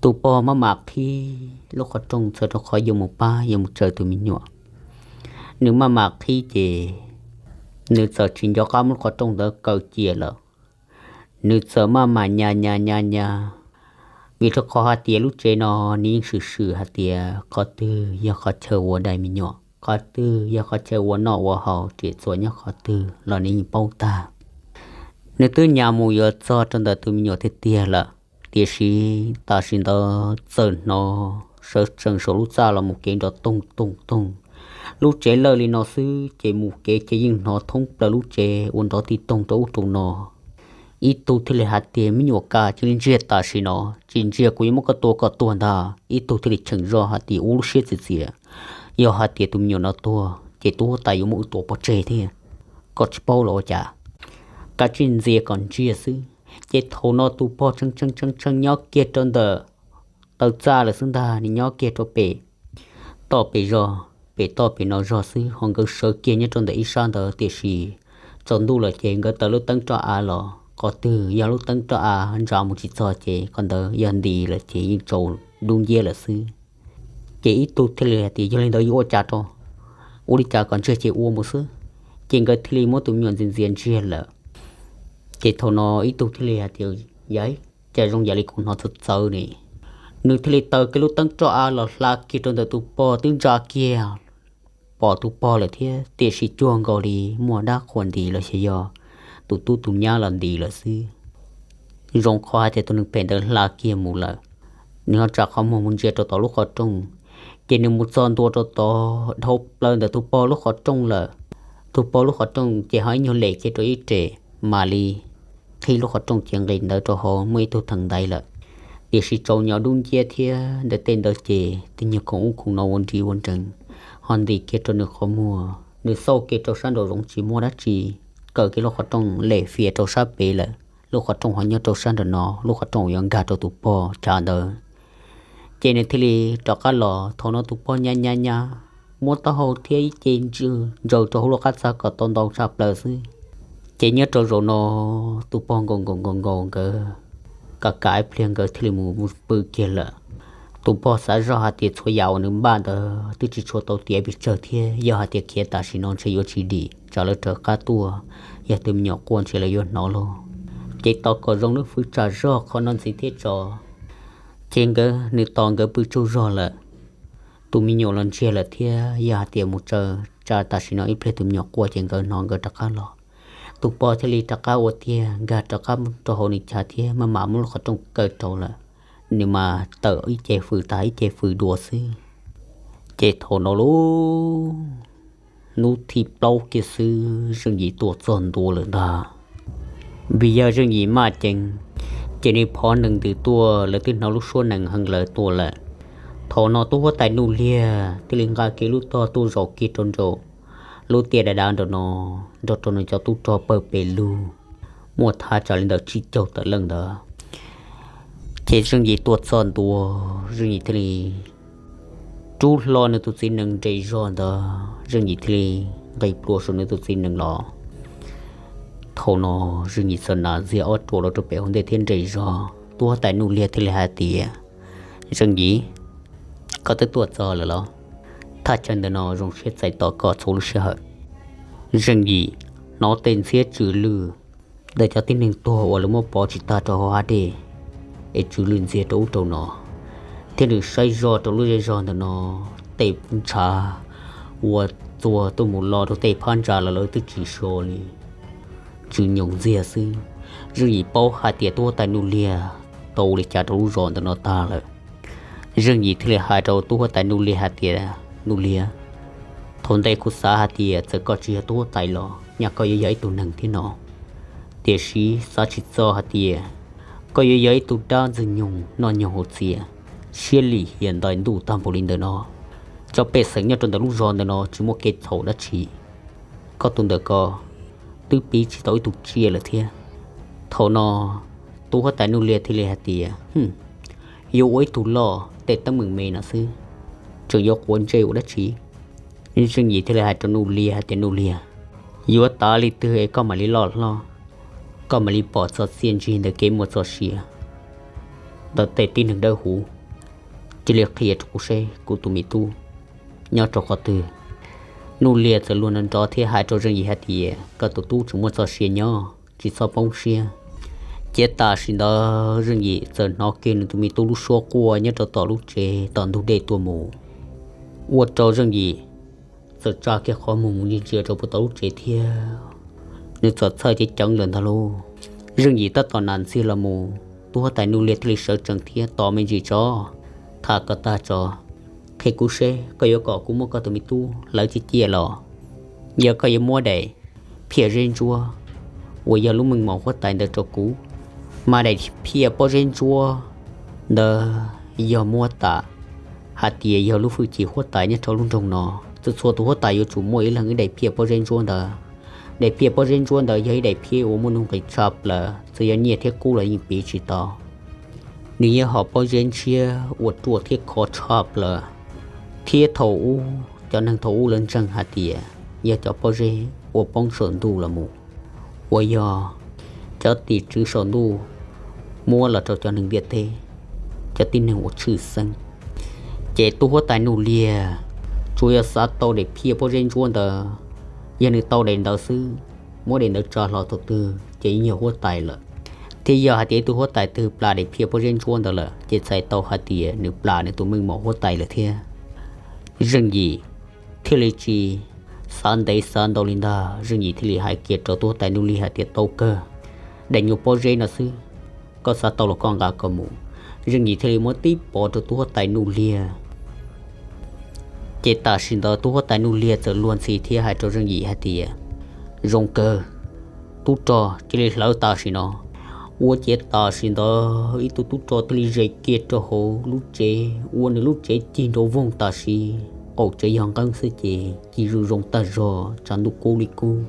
Tus pog maj mam qhib lub qhov rooj txhawm rau qhov yuav mus pab, yuav mus tsaws tus me nyuam. Nws maj mam qhib ces nws txawm tsis nco qab muab lub qhov rooj ntawd kaw cia lawm. Nws txawm maj mam nyas nyas nyas nyas, vim rau qhov hais tias lub tsev no nws yeej swm swm hais tias qhov twg yog qhov chaw ua dai me nyuam, qhov twg yog qhov chaw ua noj ua haus, riam txuas nyob qhov twg los nws yeej paub tag. Nws twb nyas mus yuav txog rau ntawm tus me nyuam tiag tiag lawm, tiam sis tam sim ntawd txawm hnov sawv tsees saum lub txaj los mus kev nrov toog toog toog. Lub tsev lawj li no xwb ces mus kev ces yeej hnov thoob plaws lub tsev ua nrov tig toog rau ub rau no. Ib tug thiaj li hais tias, me nyuam, koj cia li ntsiag tam sim no, tsis ntsiag kuv yuav muab koj tua kom tuag ntag. Ib tug thiaj li cheem zog hais tias, ua lub siab txias txias, yog hais tias tus me nyuam no tuag ces tub huab tais yuav muab wb tua pov tseg thiab. Koj tsis paub los ua cas, koj cia li ntxias kom ntsiag xwb. Ces thaum no tus pog tshee tshee tshee tshee nyob kiag rau ntawm taw txaj lawm xwb ntag, nws nyob kiag rau pem toj pem zog, pem toj pem no zog xwb, ho nkawd sawv kiag nyob rau ntawm ib sab ntawd, tiam sis tsaus ntuj lawm ces nkawd taws lub teeb roj av los, qhov twg yog lub teeb roj av ntsa mus tsis txog ces qhov ntawd yog nti lawm ces yeej tsaus dub nciab lawm xwb. Ces ib tug thiaj li hais tias, yog li ntawd yuav ua cas rau, ua li cas kom ntsiag ces ua mus xwb. Ces nkawd thiaj li muab tus me nyuam ntxias ntxias ntsiag lawm. Ces thaum no ib tug thiaj li hais tias, yog cas zoo yam li kuv hnov txawv txawv ne. Nws thiaj li taws kiag lub teeb roj av los hla kiag rau ntawm tus pog twb ntsa kiag, pom tus pog lawm thiab, tiam sis cuag nkaus li muaj dab qhuas nti los xyov yog tus tub tus nyab los nti lawm xwb. Zoo qhov hais tias tus neeg phem ntawd hla kiag mus lawm, nws ho tsa qhov muag mus ntsia rau tom lub qhov rooj, ces nws mus txog ntua rau tod dhau plaws ntawm tus pog lub qhov rooj lawm. Tus pog lub qhov rooj ces ho ib nyuag lem kiag rau ib re, mam li qhib lub qhov rooj ces nqis ntawd rau hauv muaj ib tug theem ntaiv lawm. Tiam sis tsaus nyo dub nciab thiab ntawm tej ntawd ces tej nyuag khoom ub khoom no ua nri ua nrees ho nti kiag rau nws qhov muag. Nws xauj kiag rau sab nraum zoov tsis muaj dab tsi, kaw kiag lub qhov rooj lem fias rau sab pem lawm. Lub qhov rooj ho nyob rau sab nraum no, lub qhov rooj uas yuav nkag rau tus pog chav ntawd. Ces nws thiaj li rov qab los, thaum no tus pog nyab nyab nyab, muab taub hau thiab ib ce ntsaws rau hauv lub qab txag kom tau ntau tshaj plaws xwb. Ces nyob rau zaum no tus pog nkaus nkaus nkaus nkaus nkawd, kav kav ib pliag nkawd thiaj li mus pw kiag lawm. Tus pog xav zoj hais tias txhua yam uas nws npaj ntawd twb tsis tshua tau tiav pes tsawg thiab, yog hais tias khiav tam sim no ntshe yuav tsis dim, tsam lawv raws qab tuaj, yog tus me nyuam quaj ntshe lawv yuav hnov lauj. Ces tos kom zoo lub hwv tsam zog qhov no ntxiv thiab tso. Ces nkawd, nws tos nkawd pw tsaug zog lawm, tus me nyuam los ntsiag lawm thiab, yog hais tias mus tsaws tsa tam sim no ib pliag tus me nyuam quaj ces nkawd hnov nkawd rov qab los. Tus pog thiaj li rov qab ua tiag nkag rov qab rau hauv nws chav thiab maj mam muab lub qhov rooj kaw rau lawm. Nws mas tawm ib ce fws tag ib ce fws dua xwb. Ces thaum no lauj, hnub thib plaub kiag xwb Zeej Yim tuaj txog ntua lawm ntag. Vim yog Zeej Yim maj ceev, ces nws phov nees ntws tuaj, lawv twb hnov lub suab nees heev lawv tuaj lawm. Thaum no tub huab tais Nuj Liag thiaj li nqa kiag lub tog tuaj zaum kiag rau nraum lub tiaj dav dav nraum no, nrog rau nws cov tub rog pawg pes lug, muaj thaj tsam li ntawm tsib caug tawm leej ntawd. Ces Zeej Yim tuaj txog ntua, Zeej Yim thiaj li rub hlo nws tus txiv nees nres zog ntawd, Zeej Yim thiaj li nqis plhuav saum nws tus txiv nees los. Thaum no Zeej Yim txawm hnav ntxiag ob ruam los rau pem hauv ntej thiab nres zog. Tub huab tais Nuj Liag thiaj li hais tias, Zeej Yim, koj twb tuaj txog lawm los? Thaj chaw ntawm no zoo siab txais tos koj txhua lub sij hawm. Zeej Yim hnov tej ntxhiab tsw lwj ntawm cov tib neeg tuag uas lawv muab pov tsis tag rau hauv hav dej, es tsw lwj ntxiag rau ub rau no, thiab nws saib zoj rau lub zej zog ntawm no, tej ntshav uas txuas tuaj mus los rau tej phab ntsa los lawv twb tsis so li. tsw nyoos ntxiag xwb. Zeej Yim paub hais tias tub huab tais Nuj Liag tau ua li cas rau lub zos ntawm no tag lawm. Zeej Yim thiaj li hais rau tub huab tais Nuj Liag hais tias, Nuj Liag, thaum ntej kuv xav hais tias txawm koj tsis yog tub huab tais los nyaj koj yuav yog ib tug neeg thiab no, tiam sis xav tsis txog hais tias koj yuav yog ib tug dab ntxwg nyoog noj nyoog haus txias, siab lim hiam ntais ntuj tag npaum li ntawm no. Cov pej xeem nyob rau ntawm lub zos ntawm no tsis muaj kev txhaum dab tsi, koj tus ntawm ko twb piv tsis tau ib tug tsiaj lawm thiab. Thaum no tub huab tais Nuj Liag thiaj li hais tias, Yuav ua ib tug loj tej teeb meem me no xwb, tseem yuav quav ntsej ua dab tsi? Zeej Yim thiaj li hais rau Nuj Liag hais tias, Nuj Liag, yuav tas li twg es koj mam li loj hlob, koj mam li pom txog txiaj ntsig ntawm kev muaj txoj sia ntawm tej tib neeg dawb huv, cia li qhia rau kuv seb kuv tus me tub nyob rau qhov twg. Nuj Liag txawm luag nrov nrov thiab hais rau Zeej Yim hais tias, Koj tus tub tseem muaj txoj sia nyob, tsis txhob poob siab. Ces tam sim ntawd Zeej Yim txawm hnov kiag nws tus me tub lub suab quaj nyob rau tom lub tsev tom ntug dej tuaj mus, ua rau Zeej Yim txawm tsa kiag qhov muag mus ntsia ntsia rau puag tom lub tsev thiab nws txawm txhawj ceev ceev lawm ntag lauj. Zeej Yim tab tom nam ntxiag los mus, tub huab tais Nuj Liag thiaj li sawv tsees thiab tos me ntsis tso, tham kom tag tso, qhia kuv seb koj yuav kom kuv muab koj tus me tub hlawv ciaj ciaj los yog koj yuav muab daim phiaj zeb ntsuab uas yog lub meej mom huab tais ntawd rau kuv. Mas daim phiaj pob zeb ntsuab ntawd yog muab tas hais tias yog lub hwj chim huab tais nyob rau lub nroog no. Txhua txhua tus huab tais yuav tsum muaj ib leeg ib daim phiaj pob zeb ntsuab ntawd. Daim phiaj pob zeb ntsuab ntawd yog ib daim phiaj uas muaj nuj nqis tshaj plaws, txawm yog nyiaj thiab kub los yeej piv tsis tau. Nws yog hom pob zeb ntshiab uas ruaj thiab khov tshaj plaws, thiab thaum ub cov neeg thaum ub lawv ntseeg hais tias yog cov pob zeb uas poob saum ntuj los mus, uas yog cov tim tswv saum ntuj muab los rau cov neeg ntiaj teb, cov tib neeg uas tshwj xeeb. Ces tub huab tais Nuj Liag tsuas yog xav tau daim phiaj pob zeb ntsuab ntawd, yog nws tau daim ntawd xwb, muab daim ntawd tsa hlo thaum twg ces yeej yog huab tais lawm. Thiab yog hais tias ib tug huab tais twg plam daim phiaj pob zeb ntsuab ntawd lawm ces txhais tau hais tias nws plam nws tus meej mom huab tais lawm thiab. Zeej Yim thiaj li tsis xav ntev xav ntau li ntag, Zeej Yim thiaj li hais kiag rau tub huab tais Nuj Liag hais tias, Tau kawg, daim nyuag pob zeb no xwb, koj xav tau los koj nqa koj mus. Zeej Yim thiaj li muab tib pov rau tub huab tais Nuj Liag. Ces tam sim ntawd tub huab tais Nuj Liag txawm luag ntxhi thiab hais rau Zeej Yim hais tias, Zoo kawg, tub rog, cia li hlawv tam sim no. Ua ciav tam sim ntawd ib tug tub rog thiaj li zes kiag rau hauv lub tsev, ua nws lub tsev cig nrov voog tam sim, qaum tsev yog nqeeb xwb ces cig zuj zoo tag zog, tshav ntuj kub li kub.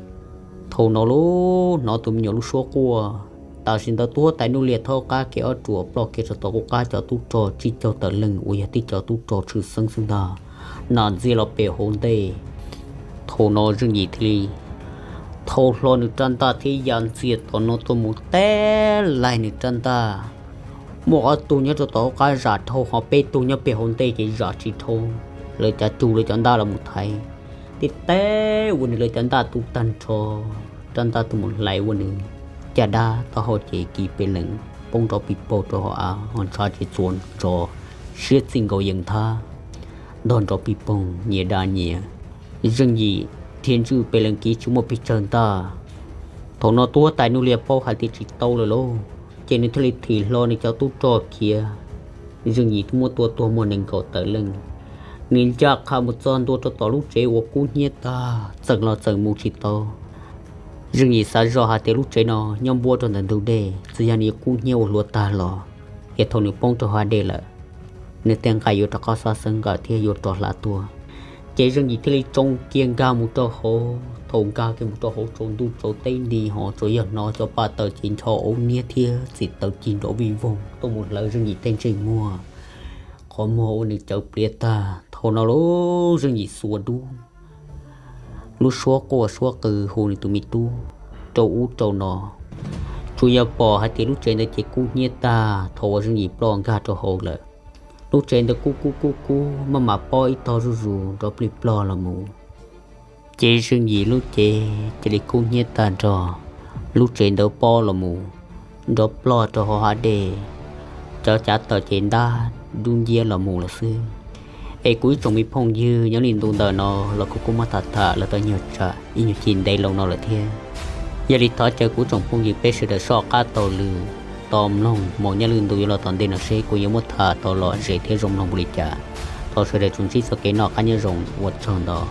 Thaum no los hnov tus me nyuam lub suab quaj. Tam sim ntawd tub huab tais Nuj Liag thaub qab kiag ob ruam ploj kiag rau tom qub qab cov tub rog tsib caug tawm leej uas yog tib cov tub rog tshwj xeeb xwb ntag, nam ntxiag los pem hauv ntej. Thaum no Zeej Yim thiaj li thau hlo nws rab ntaj thiab ya ntxiag tom no tuaj mus teb laig nws rab ntaj. Muaj ob tug nyob rau tom qab zam dhau, ho peb tug nyob pem hauv ntej ces zam tsis dhau, lawv cav cug lawv cov ntaj los mus thaiv. Tib teb ua nws lawv cov ntaj tu tag nrho, rab ntaj tuaj mus hlais ua nws caj dab taub hau ces kiv pes lees poob nrov pis paug rau hauv av, ho ntshav ces txuas ntsos siab txij nkaus yees thab, ntog nrov pis poog nyias da nyias. Zeej Yim dhia ntswj pes lees kiv tsis muaj pes tsawg ntaj. Thaum no tub huab tais Nuj Liag paub hais tias tsis tau lawm lauj, ces nws thiaj li thim hlo nws cov tub rog khiav. Zeej Yim twb muab tua tuag muaj nees nkaum tawm leej. Nws ncaj qha mus txog ntua rau tom lub tsev uas kub hnyiab tag, txeem los txeem mus tsis tau. Zeej Yim xav zoj hais tias lub tsev no nyob npuab rau ntawm ntug dej, txawm yog nws yuav kub hnyiab ua hluav tag los, es thaum nws poob rau hauv dej lawm, nws tej nqaij yuav rov qab xab xeeb nqawm thiab yuav rov hla tuaj. Ces Zeej Yim thiaj li tsoo kiag nkag mus rau hauv. Thaum nkag kiag mus rau hauv tsaus ntuj tsaus teb nti ho tsuas yog hnov cov pa taws ces ncho auv niab thiab txiv taws cig nrov vij voog tuaj mus hlawv Zeej Yim tej ntsej muag, qhov muag ua nws cawv pliav tag. Thaum no los Zeej Yim xuas dub, lub suab quaj suab qw hu nws tus me tub rau ub rau no. Tsuas yog pom hais tias lub tsev ntawd ces kub hnyiab tag thaum uas Zeej Yim ploj nkag rau hauv lawm. Lub tsev ntawd kub kub kub kub, maj mam pob ib tog zuj zus nrov plig plog los mus. Ces Zeej Yim lub cev cia li kub hnyiab tag nrho, lub tsev ntawd pob los mus nrov plog rau hauv hav dej, cov cav taws ces ntab dub nciab los mus lawm xwb. Es kuv ib tsoom me phooj ywg, nyob li ntu ntawm no los kuv kuj muab tham tham los tau nyuag tsam ib nyuag chim ntev loo no lawm thiab. Yog li thov caw kuv tsoom phooj ywg peb sawv daws soj qab taug lw tos mloog Maum Nyaj Lwj ntu yuav los tom ntej no seb kuv yuav muab tham tau lom zem thiab zoo mloog npaum li cas. Thov sawv daws tsuas ntsib txoj kev noj qab nyob zoo, ua tsaug ntau.